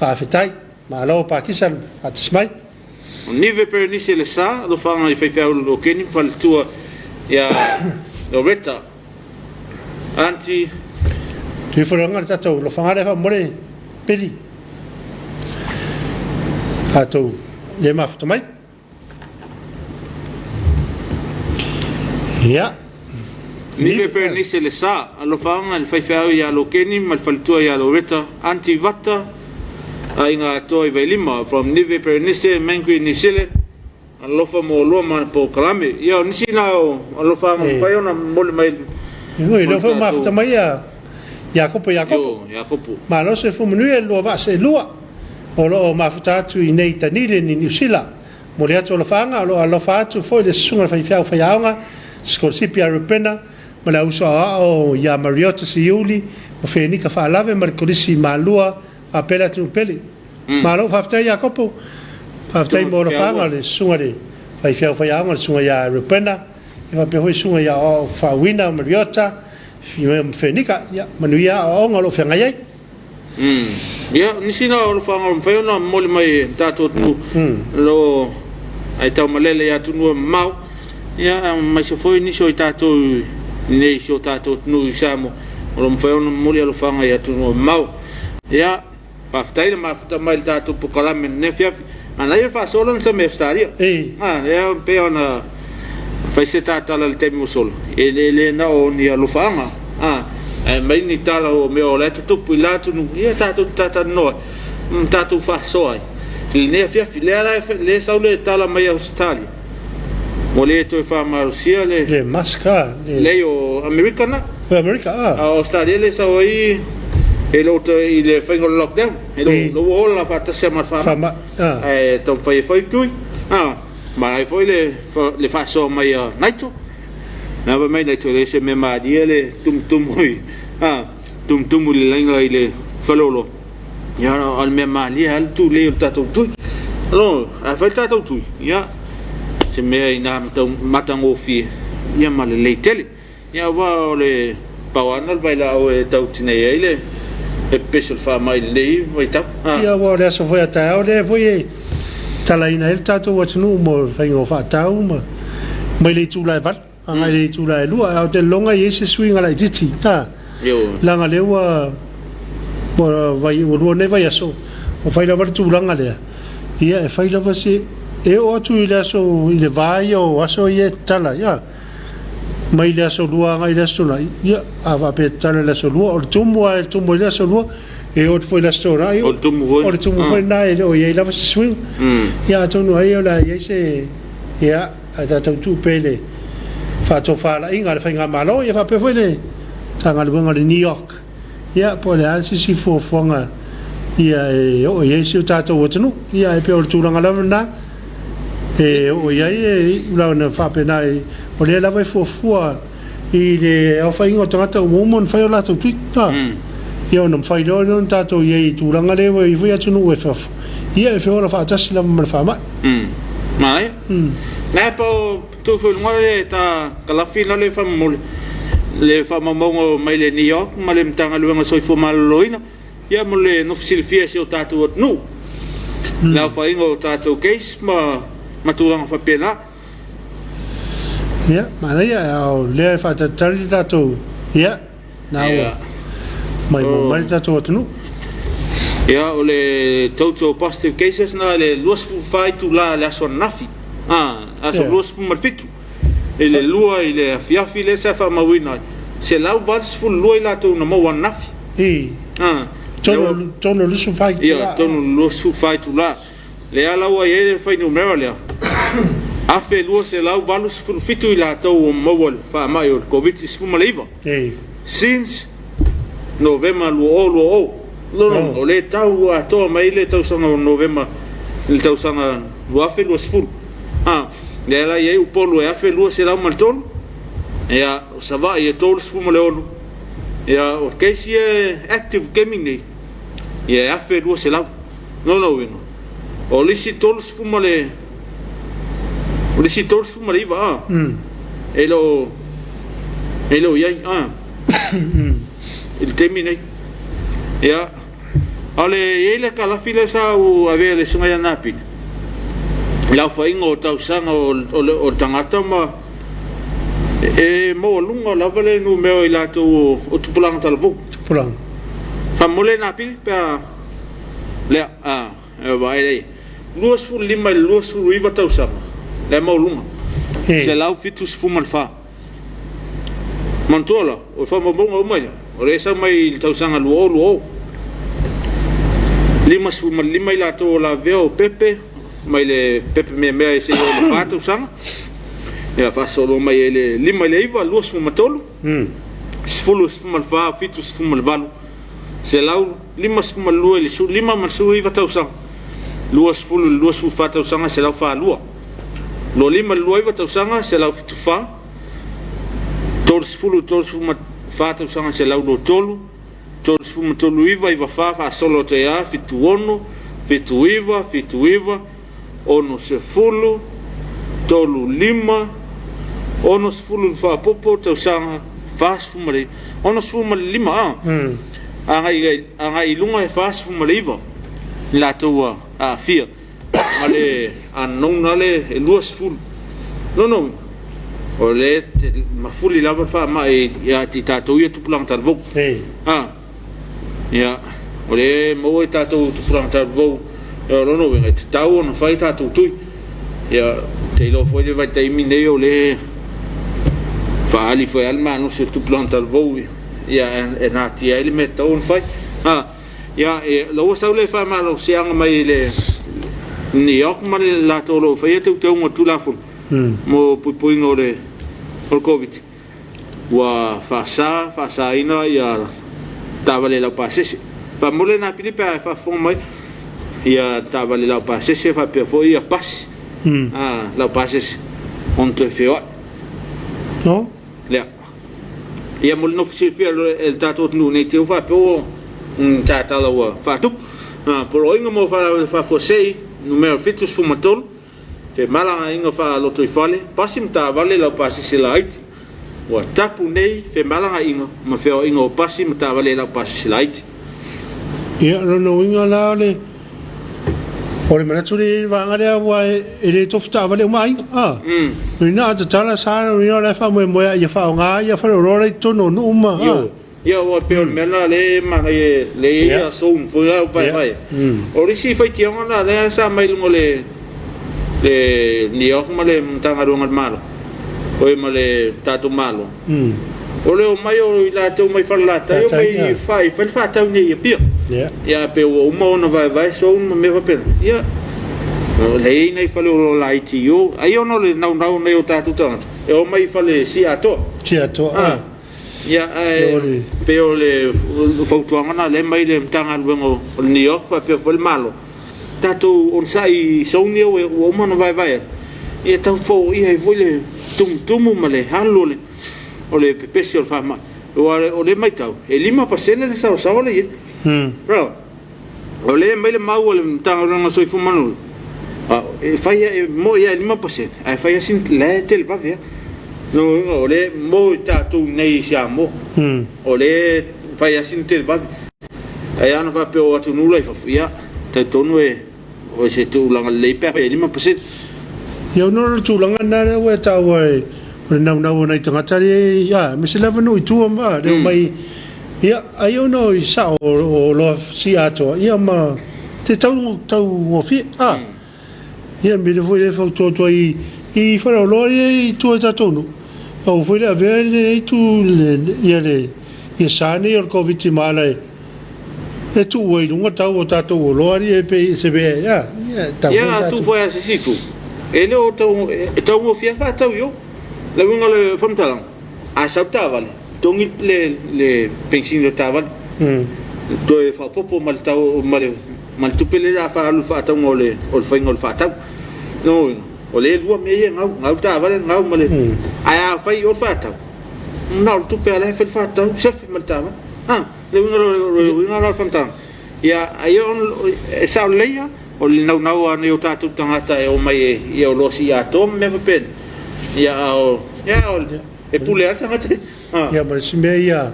faafetai, malo Pakisa le faatasi mai.
O Nive Perenise le sa, alofaga i faifeau le Lokeni ma faletua ia Loretta Aunty.
Tuifolega le tatou alofaga lea faamolemole Peli tatou le mafuta mai. Ia.
Nive Bernice le sa, alofaaga i le faifeau ia Lokeni ma le faletua ia Loretta, Aunty Vata, aiga atoa i Vailima, from Nive Bernice, Mangui, New Zealand, alofa mo lua ma polokalame. Ia, o nisi na o alofaaga mafai ona momoli mai
Oi,
mo
lea
le
foi ua mafuta
tatou.
mai ia Iakopo Iakopo.
Io, Iakopo.
Malo soifua manuia i le lua vaa seelua o lo o mafuta atu i nei Tanile ni Niu Sila. Momoli atu alofaaga, o lo o alofa atu foi le susuga i le faifeau faiaoga Sikolasipi ia Rupena ma le auso aoao ia Mariota Siuli ma Fenika Faalave ma le Kolisi i Malua faapea le atunuu pele. Malo faafetai Iakopo, faafetai mo alofaga le susuga i le faifeau faiaoga le susuga ia Rupena ia faapea foi susuga ia aoao Faauina Mariota ma Fenika. Ia manuia aoaoga o lo o feagai ai.
Ia, o nisi na o alofaga ua mafai ona momoli mai e le tatou atunuu o lo o aitaumalele i atunuu e mamao, ia, aemaise foi nisi o i tatou i inei i si o tatou atunuu i Samoa o lo o mafai ona momoli alofaga i atunuu e mamao. Ia, faafetai le mafuta mai i le tatou polokalame i lenei afiafi. Manaia le faasoa lona sami Ausetalia. A, lea e pei ona fai se ta tala i le taimi ua sola, e le na o ni alofaaga, a, ae aumai ni tala o mea o la e tutupu i la atunuu, ia tatou te talatalanoa ai ma tatou faasoa ai i lenei afiafi. Lea la lea e sau le tala mai Ausetalia, ua le toe faamalosia le
Le mask a, le.
Leai o Amerika na.
O Amerika a.
A o Ausetalia lea e sau ai e le o toe i le faiga o le lockdown. E le o ua ola faatasi lava ma le faamai.
Faamai, a.
Ae taumafai e fai tui, a, ma ai foi le faasoa mai a Naito. Na fai mai Naito e le o se mea malie le tumutumu i, a, tumutumu i le laina i le faleoloa. Ia, o le mea malie lava le tulei o le tatou tui. Alo, a fai le tatou tui, ia, se mea ina matagofie, ia ma lelei tele. Ia aua o le pau lava lena o le vailaau e tau tinei ai le pepesi o le faamai i lenei vaitau.
Ia aua o le aso foi a taeao lea foi e talaina ai le tatou atunuu mo le faiga o faatau ma mai le itula e 8 agai le itula e 2. Ae ou te lagona e i ai se suiga laitiiti leaga lea ua ua lua nei vaiaso ua fai lava le tulaga lea. Ia e fai lava se e oo atu i le aso i le va ia o aso ia e tatala ai. Mai le aso lua agai i le aso Toonai, ia, a faapea e tatala i le aso lua, o le tumu lava e tumu ai le aso lua, e oo atu foi i le aso Toonai,
O le tumu foi.
O le tumu foi lena e le o i ai lava se suiga. Ia atonu ai o le a i ai se, ia, ae tatou tuu pea i le faatofalaiga a le Faigamalo, ia faapea foi le Matagaluega o le NEOC. Ia, po o le a se isi fuafuaga ia e oo i ai si o tatou atunuu. Ia, ae pei o le tulaga lava lena e oo i ai e iu la ona faapena, o lea lava e fuafua i le aofaiga o tagata ua uma ona fai o latou tui. Ia, ona mafai loa lea ona tatou i ai i tulaga lea ua i ai foi atunuu e fafo, ia e feola faatasi lava ma le faamai.
Manaia. Nai pa o Tuu foi i luga le ta kalafi la le faamomoli le faamaumauga mai le New York ma le Matagaluega o Soifua Maloloina ia mo le nofo silafia e si o tatou atunuu le aofaiga o tatou case ma ma tulaga faapena.
Ia, manaia, a o lea e faatalitali le tatou, ia, Na ua maimoa mai le tatou atunuu.
Ia, o le total positive cases na le 24 itula i le aso ananafi, aso 27 i le 2 i le afiafi lea sa faamauina ai, 182 i latou na maua ananafi.
I tolu i le 24 itula.
Ia, tolu i le 24 itula. Lea la ua i ai le fuainumera lea, 1,287 i latou ua maua i le faamai o le Koviti-19 since Novema 2020. Lona uiga, o lea e tau atoa mai le tausaga o Novema i le tausaga 2020. Lea la e i ai Upolu e 1,203, ia, o Savaii e 36, ia, o case ia e active i le taimi lenei, ia e 1,200. Lona uiga, o le isi 30 ma le, o le isi 39 a, e le o, e le o i ai a, i le taimi nei. Ia, a o le, e i ai le kalafi lea sa ou avea i le Susuga ia Napili, i le aofaiga o tausaga o, o le, o le tagata ma, e maualuga lava le numera o i latou o, o tupulaga talavou.
Tupulaga.
Faamolemole Napili pe a. Lea, a, e vaai lea i 25 i le 29 tausaga, lea maualuga, 174. Manatua la, o faamaumauga uma ia, o lea e sau mai i le tausaga 2020. 55 i latou o lavea o pepe, mai le pepe meamea e seia oo i le 4 tausaga, ia faasolo mai ai le 5 i le 9, 23, 10 14, 78, 152 i le 15 ma le 19 tausaga, 20 i le 24 tausaga, 142, 25 i le 29 tausaga, 174, 30 i 34 tausaga 123, 33 9 94 faasolo atu ai lava, 76, 79, 79, 60, 35, 60 i le faaopoopo tausaga 49, 65 a, agai i luga e 49 i latou ua aafia ma le unknown lale e 20. Lona uiga, o lea e mafuli lava le faamai ia te i tatou ia tupulaga talavou. A, ia, o lea e maua i tatou tupulaga talavou, o lona uiga e tatau ona fai tatou tui. Ia, ou te iloa foi le vaitaimi nei o lea e faaali foi lava le malosi o le tupulaga talavou, ia, e natia ai le mea e tatau ona fai. A, ia, la ua sau le faamalosiaga mai le New York ma le latou o lo o faia teuteuga o le Tulafono mo puipuiga o le Koviti. Ua faasa, faasaina ia taavale laupasese. Faamole na Pilipe a e faafofoga mai ia taavale laupasese faapea foi ia pasi laupasese ona toe feoai.
No?
Lea. Ia mo le nofo silafia e le tatou atunuu nei te i ua faapea ua tatala ua faatupu. Poloaiga mo faalavelave faafuasei numera 73. Femalagaaiga faalotoifale, pasi ma taavale laupasese laiti. Ua tapu nei femalagaaiga ma feoaiga o pasi ma taavale laupasese laiti.
Ia, o lona uiga la o le, o le manatu lea e i ai le vaega lea aua e le tofu taavale uma aiga, a. Lona uiga a tatala sa, lona uiga o la e faamoemoe lava ia faaaoga ia faleoloa la i totonu o nuu ma, a.
Ia aua pei o le mea lena lea e manaia lea e i ai zone foi lea vaevae. O le isi faitioga lena lea sa mai luga o le le New York ma le Matagaluega a le Malo oi ma le tatou Malo. O le omai o i latou mai Falelatai omai fai fai le faatau nei i Apia. Ia pei ua uma ona vaevae zone ma mea faapena. Ia o lea e i ai nai faleoloa laiti i o. Ai ona o le naunau o nai o tatou tagata e omai i fale siatoa.
Siatoa.
Ia, ae pei o le fautuaga lena lea e aumai le Matagaluega o le NEOC faapea foi le Malo, tatou onosai i zone ia ua uma ona vaevae atu, ia tau foia ai foi le tumutumu ma le alu o le pepesi o le faamai. Aua o lea e matau, e 5% le saoasaoa lea e i ai. O lea e aumai le mau a le Matagaluega o le Soifua Maloloina, e fai e moi lava e 5%, ae fai lava sina, la e televave lava. Lona uiga o lea e mo i tatou nei i Samoa, o lea e fai lava sina televave. Ae ana faapea o atunuu la i fafo, ia, talitonu e o se tulaga lelei pe a fai e 5%.
Ia ona o le tulaga lena lea ua e taua o le naunau o nai tagata lea, aemaise lava nuu i tua ma le omai. Ia, ai ona o i sao o loa si atoa, ia ma te tau taugofie, a. Ia, me le foi le fautua atu ai i faleoloa ia i tua i tatou nuu, aua foi le avea lenei itu ia le ia sa nei o le Koviti ma ala e tuu ai i luga tau o tatou oloa alii e pei se mea ia, ia tau
foi Ia, tu foi a se isi itu, e le o tau, e taugofie lava faatau i o. Le uiga o le faamatalaga, a sau le taavale, togi le le penisini o le taavale, toe faaopoopo ma le tau ma le ma le tupe lea o le a faaalu i le faatauga o le o le faiga o le faatau. Lona uiga, o lea e lua mea ia e gau, gau le taavale, gau ma le ae a fai i o le faatau, na o le tupe lava la e fai le faatau, sefe ma le taavale. A, le uiga le uiga la o le faamatalaga, ia ai e sao lelei lava, o le naunau lava o tatou tagata e omai i oloa siiatoa ma mea faapena, ia a o ia e pule lava le tagata ia.
Ia ma le isi mea ia,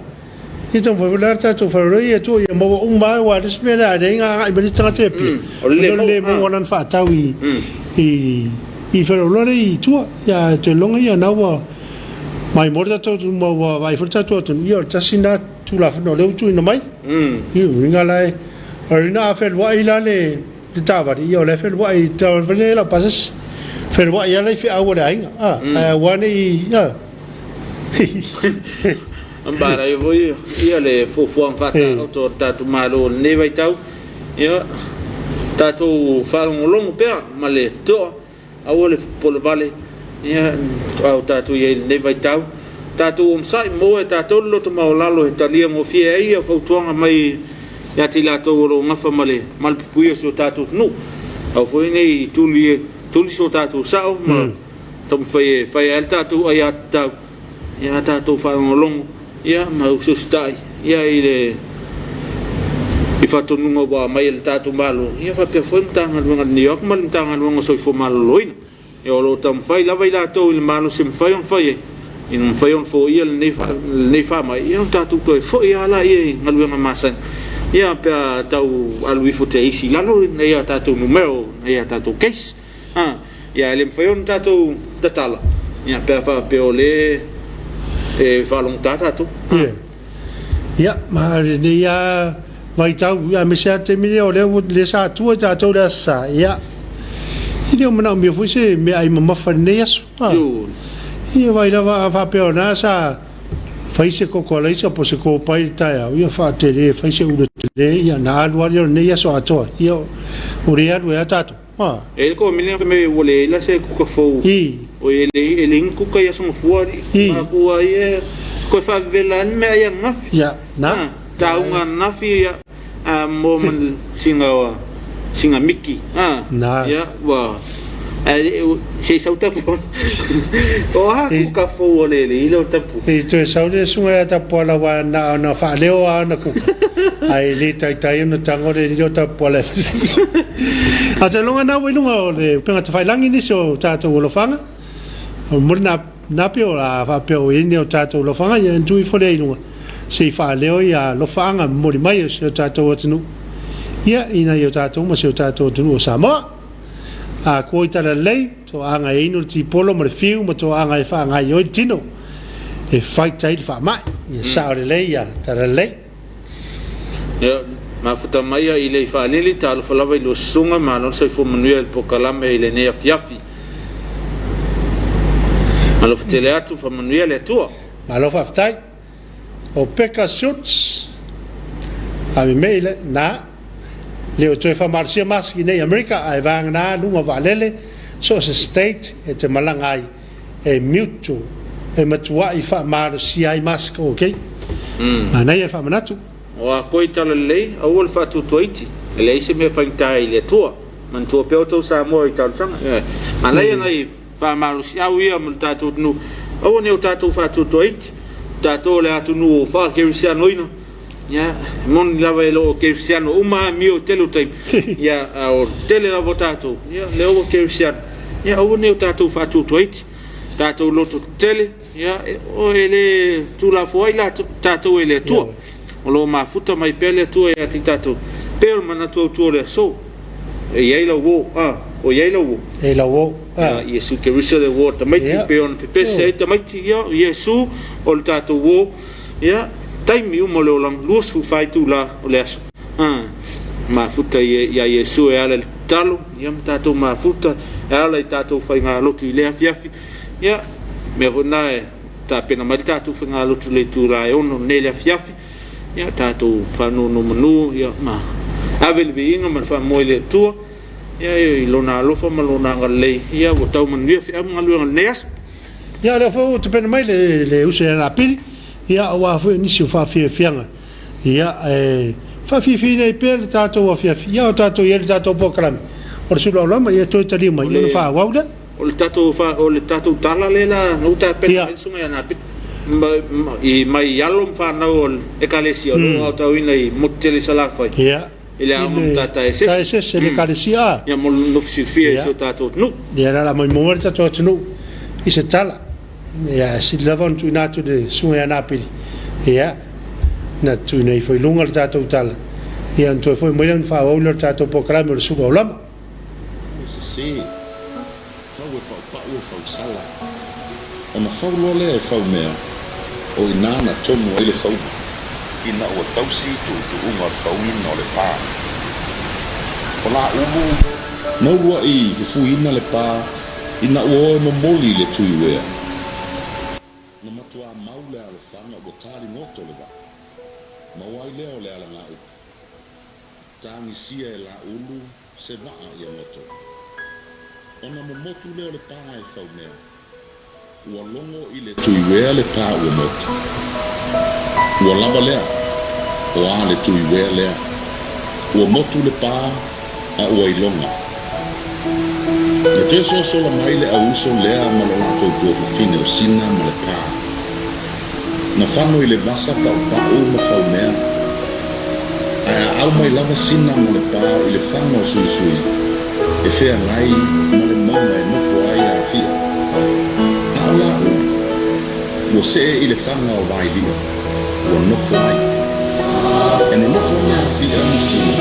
ia taumafai foi la le tatou faleoloa ia tuu ia maua uma lava aua o le isi mea lea a leai agai mai le isi tagata i Apia,
O le
ona o le le maua lana faatau i i faleoloa lea i tua. Ia ae toe ia na ua maimoa le tatou atunuu ma ua vaai foi le tatou atunuu, ia o le tasi lena Tulafono lea ua tuuina mai. Ia uiga la e, o lona a feluai la le le taavale, ia o la e feluai i taavale nei laupasese. Feluai lava la i feau a le aiga, a, ae aua ne i, a.
Ambara ai foi ia le fuafuaga faataoto a le tatou Malo i lenei vaitau. Ia, tatou faalogologo pea ma le toa. Aua le popole vale, ia, a o tatou i ai i lenei vaitau. Tatou onosai, maua e tatou le loto maualalo e talia gofie ai ia fautuaga mai ia te i latou o lo o gafa ma le malupuipuia o si o tatou atunuu. Aua foi ne i tuli, tuli so tatou sao ma taumafai e fai ai le tatou aiatatau. Ia, a tatou faalogologo, ia, ma usiusitai, ia, i le i faatonuga ua aumai e le tatou Malo, ia, faapea foi le Matagaluega a le NEOC ma le Matagaluega o le Soifua Maloloina. Ia, o lo o taumafai lava i latou i le malosi e mafai ona fai ai, ina ia mafai ona foia lenei lenei faamai, ia ona tatou toe foi lava lea i galuega masani, ia, pe a tau alu ifo te isi i lalo nai a tatou numera o nai a tatou case. A, ia, e le mafai ona tatou tatala, ia, pe a faapea o lea e faalogotā tatou.
Ia, ia, ma lenei lava vaitau, aemaise lava le taimi lea o lea ua, lea sa atua i tatou le Aso Sa, ia, e le o manaomia foi se meaai mamafa i lenei aso. A, ia, vaai lava a faapea o lena sa fai se koko alaisa po o se kopai i le taeao, ia faatele, fai se ula tele, ia, ona alu lava lea o lenei aso atoa, ia, o lea e alu ai lava tatou. A.
E i ai le komine fai mai ua leai la se kuka fou. Oi e leai e leai ni kuka i Aso Gafua alii. Maku ai e koe faavevela ai le meaai ananafi.
Ia, na.
Tauga ananafi ia a mo ma sina sina miki. A.
Na.
Ia ua ae se i sau tapu. O a kuka fou o le leai lea o tapu.
E toe sau le susuga ia Tapuala aua na ona faaleo lava ana kuka, ae le taitai ona tago le alii o Tapuala e fai. Ae te loga na ua i luga o le upega tafailangi nisi o tatou alofaga, o momoli na na pei o a faapea o i ai ni o tatou alofaga, ia ona tuu ifo lea i luga se i faaleo ia alofaaga momoli mai o si o tatou atunuu, ia i nai o tatou ma si o tatou atunuu o Samoa. A kua i talalelei, toaaga e inu le tipolo ma le fiu ma toaaga e faagaoioi le tino e fight ai le faamai. Ia sao lelei ia talalelei.
Ia, mafuta mai a i lei faalili, talofa lava i lua susuga, malo le soifua manuia i le polokalame i lenei afiafi. Alofa tele atu, faamanuia le Atua.
Malo faafetai. O Pekka Schultz, ave mei le, na, le o toe faamalosia masiki nei i Amerika, ae vagana luga o vaalele, so o se state e te malaga ai, e mutual, e matuai faamalosia ai mask, ok. Manaia le faamanatu.
O a koe tala lelei, aua le faatuatuaiti, e leai se mea faigata i le Atua. Manatua pea outou Samoa i talosaga. Ioe. Manaia nai Faamalosiau ia ma le tatou atunuu, aua ne o tatou faatuatuaiti, o tatou o le atunuu faakerisianoina, ia, e moni lava e le o kerisiano uma amio i tele o taimi, ia, a o le tele lava o tatou, ia, lea ua kerisiano, ia, aua ne o tatou faatuatuaiti, tatou loto tetele, Ia, e le tulafoai ai latou, tatou e le Atua. O lo o mafuta mai pea le Atua ia te tatou, pei o le manatu autu o le aso. E i ai lau uo, a, o i ai lau uo.
E i lau uo,
a. Ia, Iesu Keriso le uo a tamaiti, pei ona pepese ai tamaiti, ia, o Iesu o le tatou uo, ia, taimi uma o le olaga, 24 itula o le aso. A, mafuta ia Iesu e ala i le tatalo, ia, ma tatou mafuta e ala i tatou faigalotu i lea afiafi. Ia, mea foi lena e tapena mai le tatou faigalotu i le itula e 6 nei le afiafi. Ia, tatou faanonomanu, ia, ma ave le viiga ma le faamoe i le Atua, ia, i Lona alofa ma Lona agalelei, ia, ua tau manuia feau ma galuega i lenei aso.
Ia, o lea foi ua tapena mai le, le uso ia Lapili, ia, aua foi nisi o faafiafiaga, ia, e faafiafiaina ai pea le tatou afiafi, ia, o tatou i ai le tatou polokalame o le sulu aulama, ia, toe talia mai ona faaauau lea.
O le tatou o le tatou tala lea la na ou tapena ai le susuga ia Napili i mai alo ma fanau o le Ekalesia o lo o aotauina i motu tele i Salafai i le aoga matata
eseese le Ekalesia
ia mo le nofo silafia i si o tatou atunuu.
Ia la la moemoe le tatou atunuu i se tala. Ia e sili lava ona tuuina atu i le susuga ia Napili ia na tuuina ifo i luga le tatou tala ia ona toe foi mai lea ona faaauau lea o le tatou polokalame o le sulu aulama.
Ua sese, fau e paupau o fausala, ona fau loa lea e faumea, o i ina na tonu ai le fauga. Ina ua tausi tuutuuga o le fauina o le pa. O Laulu, na uluai fufuina le pa ina ua o e momoli i le tui uea. Na matuā mau le alofaga ua taligoto le vaa. Maua ai lea o le alagaupu. Tagisia e Laulu se vaa ia goto. Ona momotu lea o le pa e faumea. Ua logo i le tuiuea le pa ua motu. Ua lava lea, o a le tuiuea lea. Ua motu le pa a ua iloga. Na toe sosola mai le auuso lea ma lo latou tuafafine o Sina ma le pa. Na fano i le vasa paupau ma faumea, ae aau mai lava Sina ma le pa i le faga o Suisui e feagai ma le mauga e nofo ai Afia. A o Lauli, ua see i le faga o Vailia, ua nofo ai. E nonofo ana Afia ma Sina,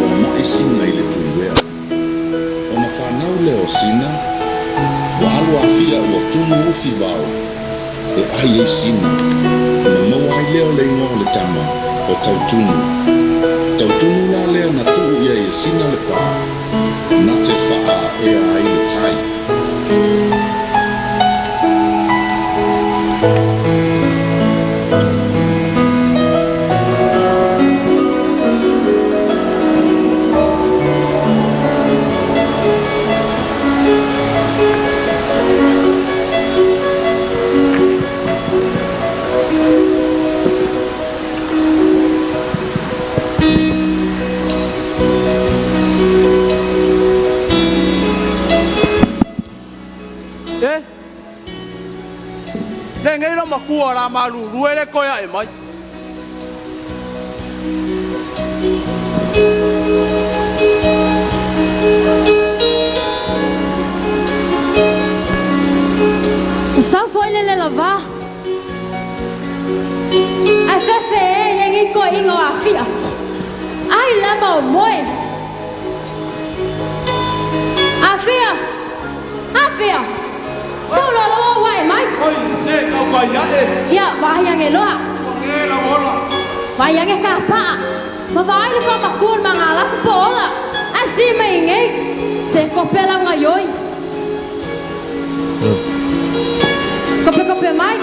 ua ma'i Sina i le tuiuea. Ona fanau lea o Sina, ua alu Afia ua tumu ufi vao e ai ai Sina, ona maua ai lea o le igoa o le tama, o Tautunu. Tautunu la lea na tuu i ai e Sina le pa, na te faaea ai le tai.
E lenei lo makua la malulu e le koe ae mai.
O sau foi le le lava. Ai fefe e le ngi ko ingo a fia. Ai lama o moe. A fia. A fia. Sau lo lo wa e mai.
Oi, se kau kai ae.
Ia, wa ai ange loa.
Nge la ola.
Wa ai ange ka pa. Ma va ai le fa makul ma ngala fu po ola. A si me inge. Se ko pela nga yoi. Kope kope mai.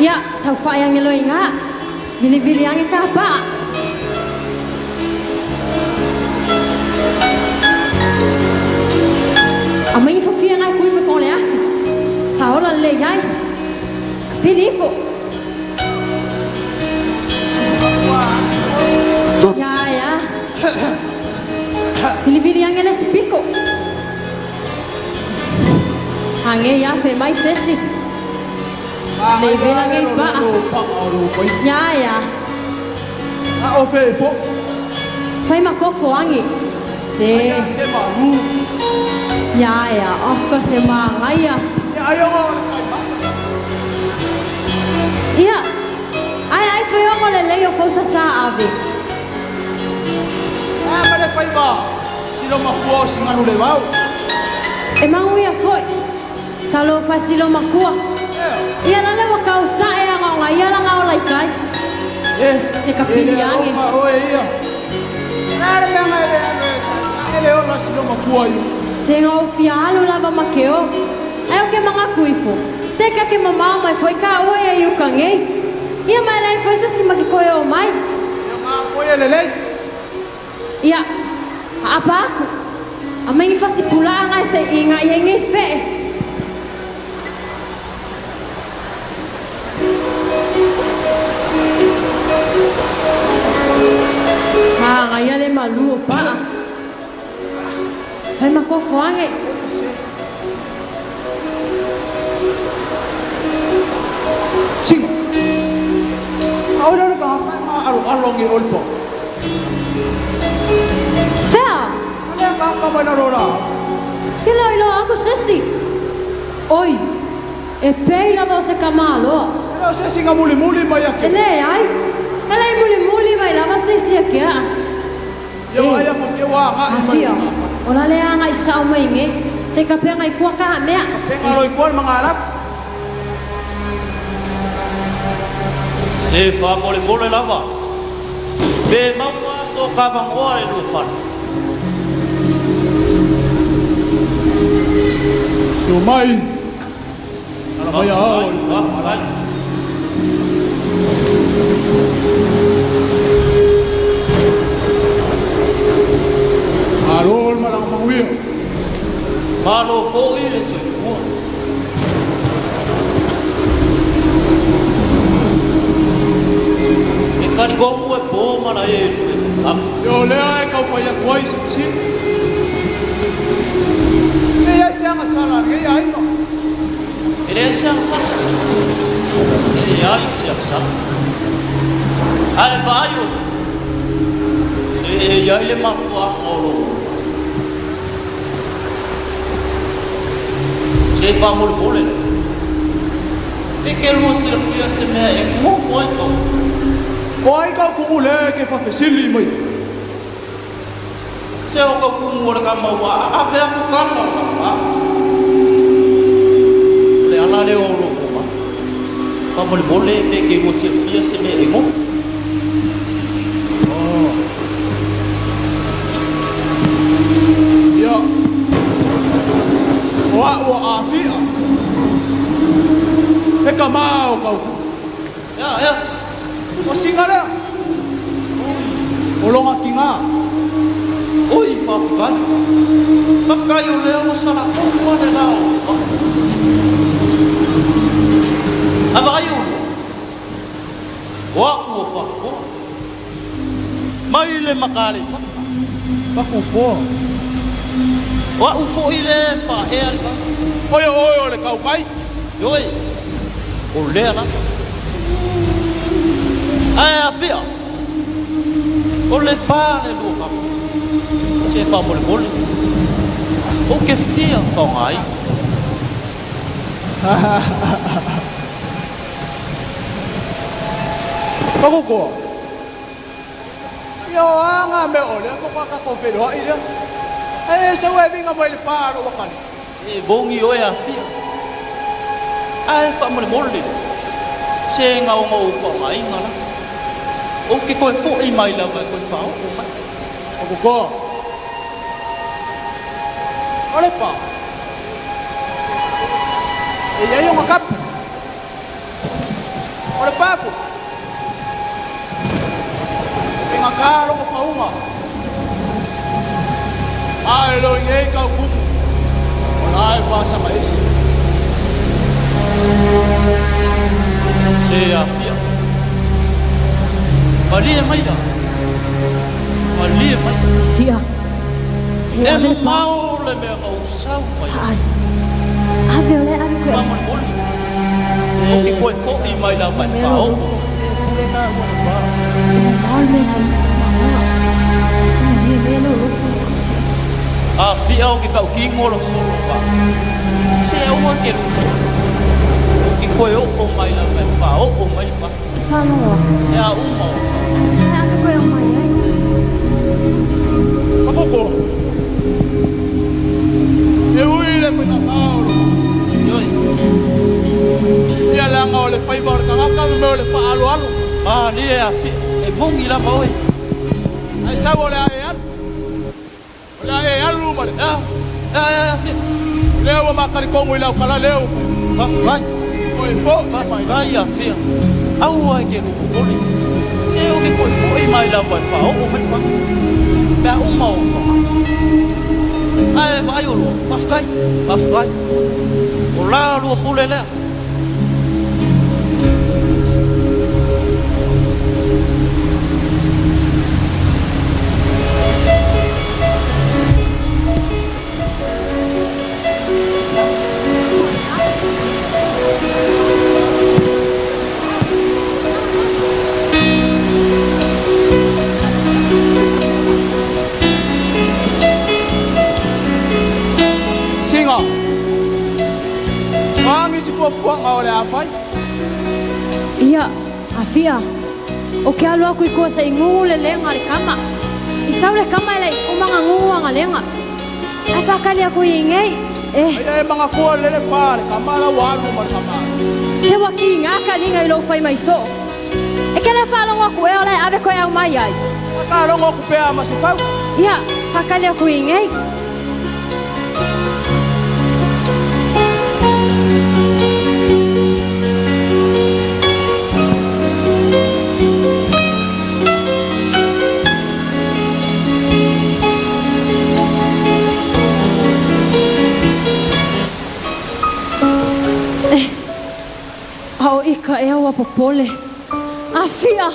Ia, sau fa ai ange lo inga. Vili vili ange ka pa. A mai fo fia ngai kui fa kon le afi. Fa ola le iai. Pili ifo. Ia, ia. Vili vili ange le sipiko. Ange ia fe mai sesi. Le vela ngai pa. Ia, ia.
A o fe fo.
Fai ma kofo ange. Se.
Se malu.
Ia, ia. Oh, ko se ma ngaia.
Ia ai o kai masa.
Ia. Ai ai foi o le lei o fausa sa ave.
A ma le fai ba. Si lo makua o singanu le vau.
E mangu ia foi. Talo fasilo makua. Ia la le wa kau sa e anga nga ia la nga o lai kai.
E.
Se ka pili ange.
O e ia. A le mea ngai le alo e sa sa e le ola si lo makua i.
Se nga o fia alu lava makeo. Ai o ke manga kuifo. Se ka ke mamao mai foi ka o e iu kange. Ia mai lai foi sa si maki koe o mai.
Ia ma foi e le lei.
Ia. A apa aku. A mai fasi pula ngai se i ngai e ngai fe. Ha ngai le malu o pa. Fai ma kofo ange.
Singa. A o le ka ma alo alo ngi olpo.
Fea.
Le ka ka mai na rora.
Ke lo ilo aku sesti. Oi. E pei lava o se kamalo.
Le o se singa muli muli mai
E le ai. E le muli muli mai lava se si ke a.
Ia ai ko ke wa nga e mai.
Afia. Ola le anga i sao mai nge. Se ka penga i kua ka mea.
Penga roi kuan mga alaf.
Se fa mole mole lava. Be maua so ka vangoa le lufana.
So mai. Ala mai a o. Alo malang manguia.
Malo foi le soifua. E kani komu e pō mana e lue.
Yo lea e kau pai aku ai se si. E ai se anga sala nge ai no.
E leai se agasala. E leai se agasala. Ae vaai oe, se e i ai le mafuaaga o lou ola. Se faamolemole lava. Pe ke lua silafia se mea e gofo ai tou.
O ai kau kumu lea e ke faafesili mai ai?
Se o kau kumu o le kama ua ave aku kama o kama. O le ala lea o lou koma. Faamolemole pe ke ua silafia se mea e gofo.
Oh. Ia. O a'u o Afia. He kama o kau kumu.
Ea, ea.
O Singa lea. O longa kinga.
Oi, faafetai. Faafetai o lea ua sala tonu a le la o le vaa. A vaai oulua, o a'u o Fakupoa. Mai le Makaaleipaka.
Fakupoa.
O a'u foi le faaea le kau.
Oi o oe o le kau kai.
Ioe, o lea lava. Ae afea, o le pa le lua kama. Se faamolemole, ou ke fia faogaina.
Fakupoa. Ia o a ngā mea o lea ko ka feiloai lea. Ae e sau e vinga mai le pa a lou akali.
E bogi oe afia. Ae faamolemole, se gaogaou faogaina la. Ou ke koe foʻi mai lava e koe faaoo mai.
O kokoa. O le pa. E iai ona kapu. O le pa foi. E faigata lona fauga. A e loi nei kau kumu, o la e faasaga ese.
Se afia. Malie mai la. Malie mai.
Safia. Se
E
ave le pa.
mamao le mea na ou sau mai ai.
Ai. Ave o le ave koe.
Faamolemole. Ou ke koe foʻi mai lava e faaoo.
Mamao le mea sa Se malie mea lo loko.
Afia o ke kaukino lo solo pa. Se aua ke luma. Ou ke koe oo mai lava e faaoo mai le pa.
Ke whāloa.
E a uma o wha.
Ai ave koe o mai ai.
Pakoko. E ui le faigata o lou.
Ioe.
Ia leaga o le faiva o le tagata ma mea o le faaaloalo.
Malie afia. E moni lava oe.
Ae sau o le a e alu. O le a e alu ma le.
Ea, ea, ea, afia.
O lea ua makalikonu i lau kala lea ua fai.
Faafetai.
Koe foʻi mai.
Faafetai afia. Aua e ke lupopole. Se o ke koe foʻi mai lava e faaoo mai le pa. Mea uma o wha. Ae vaai oulua. Faafetai. Faafetai. O la lua pule lea.
Singa. O a nisi fuafuaga o le a fai?
Ia, afia. O ke alu aku i kua se i gugu le lega a le kama. I sau le kama e lai o manga gugu anga lega. Ae faakali aku i ngei. E.
Aia e manga kua lele pa le kama la ua alu ma le kama.
Se ua ki ngā kaliga i lou fai mai soo. E ke le faalogo aku ea o la e ave koe au mai ai.
A ka logo aku pea ma se fau.
Ia, faakali aku i ngei. Eh, a o ika ea ua popole. Afia!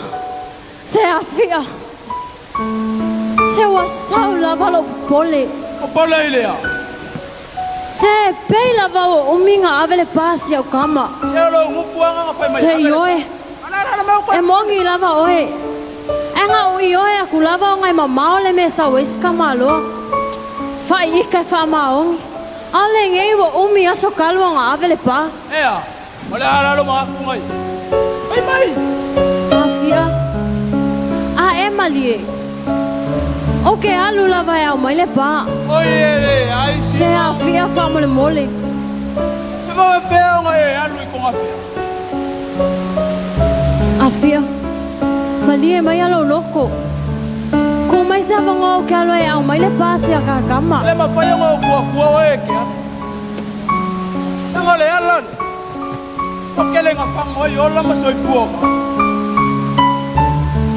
Se afia! Se ua sau lava lou popole.
Popole i le a?
Se pei lava ua umi ona ave le pa si au kama.
Se o lou gupu aga na fai mai
Se
ave le
ioe.
pa. A le a le mea ua
E moni lava oe. Ae na ou ioe aku lava ona e mamao le mea e sau ai si tamaloa. Faaiika e faamaoni. Aole nei ua umi aso talu ona ave le pa.
Ea, o le a la lou manatu na ia. Fai mai!
Afia, A e malie, ou te alu lava e aumai le pa.
Oi e leai
Se
sina.
Afia faamolemole.
E vave pea ona e alu i Togafea.
Afia, Malie maia lou loto. Tuu mai se avanoa ou te alu ai e aumai le pa a si a
E le mafai ona ou kuakua oe e ke alu. Leaga o le ala lea, ua tele ina fago ai ola ma soifua o tagata.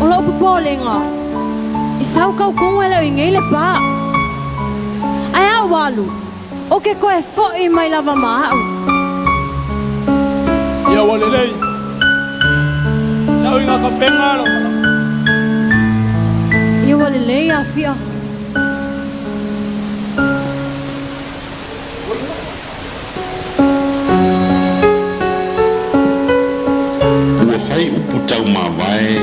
O lou popolega, i sau tautoga e le o i nei le pa. Ae a ou alu, ou te toe foi mai lava ma au.
Ia ua lelei, sau ina tapena lou malaga.
Ia ua lelei, Afia.
Ua fai upu taumavae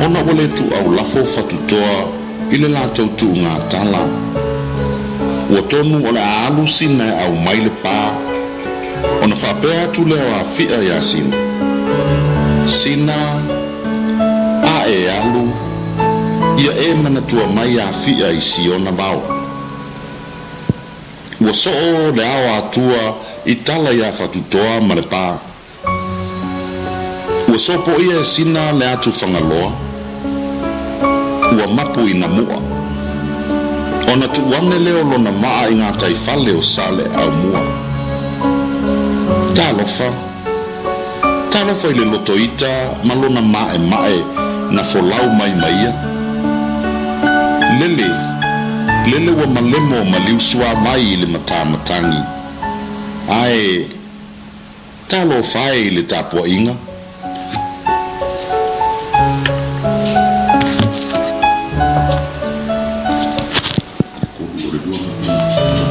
ona ua le tuuaulafo Fatutoa i le latou tuugatala. Ua tonu o le a alu Sina e aumai le pa, ona faapea atu lea o Afi'a iā Sina, Sina, a e alu, ia e manatua mai Afi'a i siona vao. Ua soo le ao atua i tala iā Fatutoa ma le pa. Ua sopoia e Sina le atu Fagaloa, ua mapu i Namu'a. Ona tuu ane lea o lona maa i gataifale o Saleaaumua. Talofa! Talofa i le lotoita ma lona maemae na folau mai ma ia. Lele, lele ua malemo ma liusuavai i le matamatagi. Ae. Talofa e i le tapuaiga.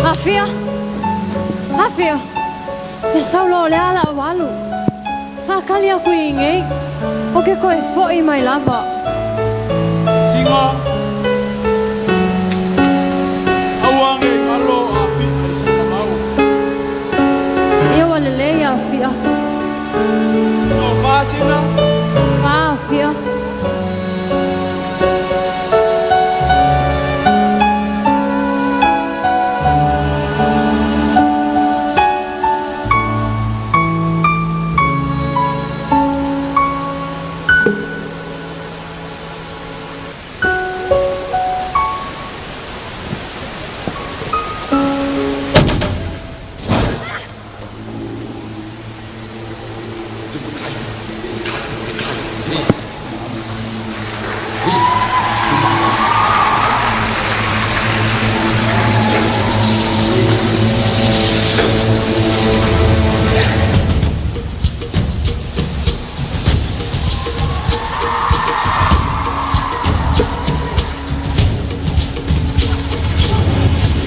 Afia! Afia! E sau loa o le a la ou alu. Faakali aku i inei, o ke koe foʻi mai lava.
Sina, Aua ne i galo a fiʻa i sina mau.
Ia ua lelei Afia.
No fa sina.
Fa Afia.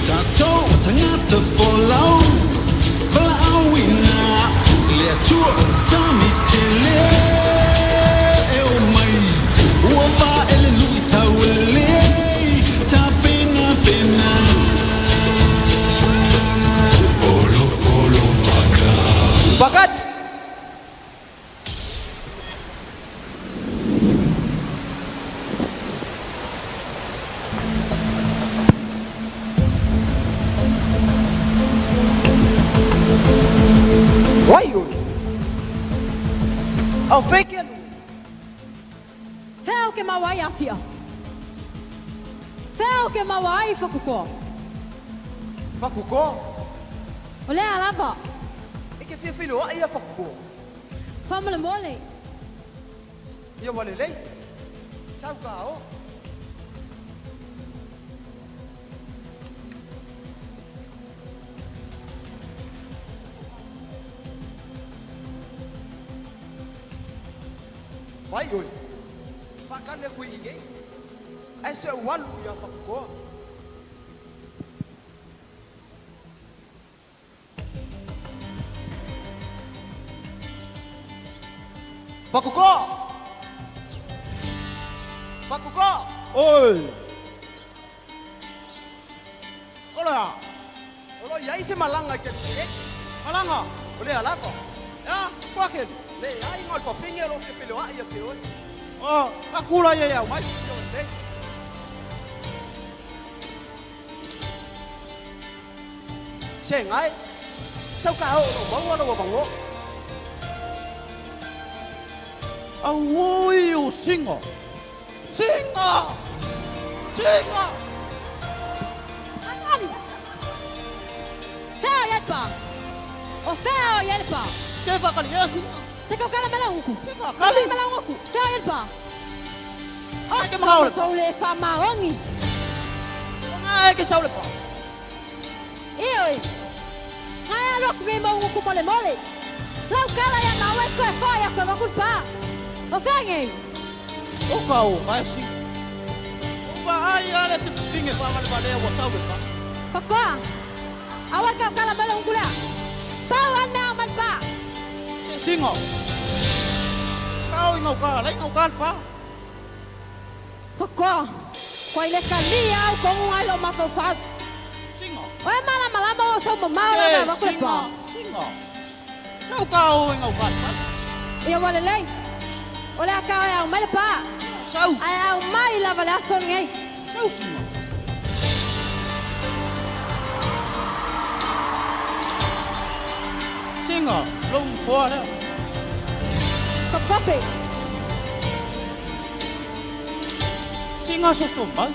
Tatou tagata folau, valaauina le Atua o le sami tele e omai, ua vae le luitau e lei tapenapena.
Fakat! Ai oe! Au fei ke alu oe?
Fea o ke maua ai Afia? Fea o ke maua ai Fakukoa?
Fakukoa?
O lea lava.
E ke fia feiloai ia Fakukoa.
Faamolemole.
Ia ua lelei. Sau ka o. Vai oe. Faakali aku i inei. Ae se ou alu ia Fakukoa. Fakokoa! Fakokoa! Oi! O le a? O lo o i ai se malaga i Kelikeli. Malaga? O le a lava? Ea, kua Keli? Leai, na o le fafine o lo o fia feiloai ia te oe. O, akula ia e aumai. Ioe nei. Se gae, sau ka oo lou maua lou avanoa. Auoi o Singa! Singa! Singa!
Akali! Fea o i ai le pa? O fea o i ai le pa?
Se faakali ea Singa!
Se kaukala mai lau uku.
Se faakali!
Mai lau uku. Fea o i ai le pa?
Ai ke magao le pa.
Sou le faamaoni.
O ngae ke sau le pa.
Ioe. Ngae alu aku me mau uku mole mole. Lau kala ia maua e koe foa ia koe vaku le pa. O fea ngei?
O ka o ngae si. O pa ai ale se finge fa vale vale ua sau le pa.
Pakoa. Aua kau kala mai lau uku lea. Pau an mea au mai le pa.
Se singa. Ka o i ngau ka lai ngau ka le pa.
Fakoa, Kua i le kalia au kongu ngai lou mafaufau.
Singa.
Oe malamalama ua sou mamao lava e vaku le pa.
Singa, Singa. Sau ka o i ngau ka le pa.
Ia ua lelei. O le a ka oe au mai le pa.
Sau.
Ae au mai lava le aso lenei.
Sau singa. Singa, lou nofoa lea.
Kokope.
Singa soso mai.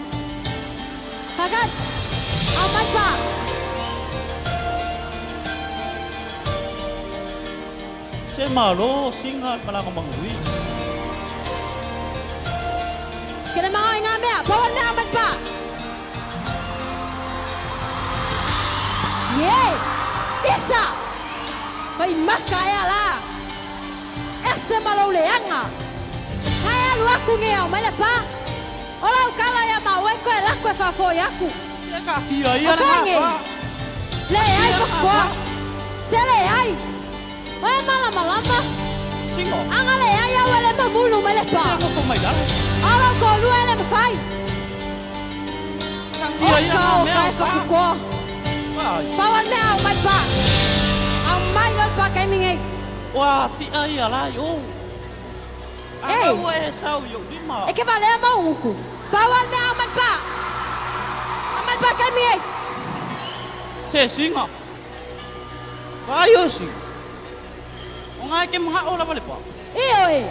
Hagan, au mai pa.
Se malo singa le malaga manuia.
Ke le manga i ngā mea, pau le mea au mai pa. Ie! Isa! Fai maka ea la! Ese ma lou leaga! Ngai alu aku nge au mai le pa! O lau kala ia maua e koe lako e faafoi aku!
Se katia ia
O
le
fea nge?
pa!
Leai fakoa! Se leai! Oe malamalama!
Singo!
Aga leai au e le mamulu mai le pa!
Se nofo mai lalo!
O lau toalua e le mafai!
Katia ia
O
nga
ka o
mea
ka
o
e
pa!
fakokoa! Pau a le mea au mai pa! Au mai loa le pa kaimi nei!
Ua fia ia la i ou. A
Ei!
ua e sau i ou lima.
E ke valea mau uku. Pau a le mea au mai pa! Au mai pa kaimi nei!
Se singa. Vai o singa. O ngai ke mangao lava le pa.
Ioe!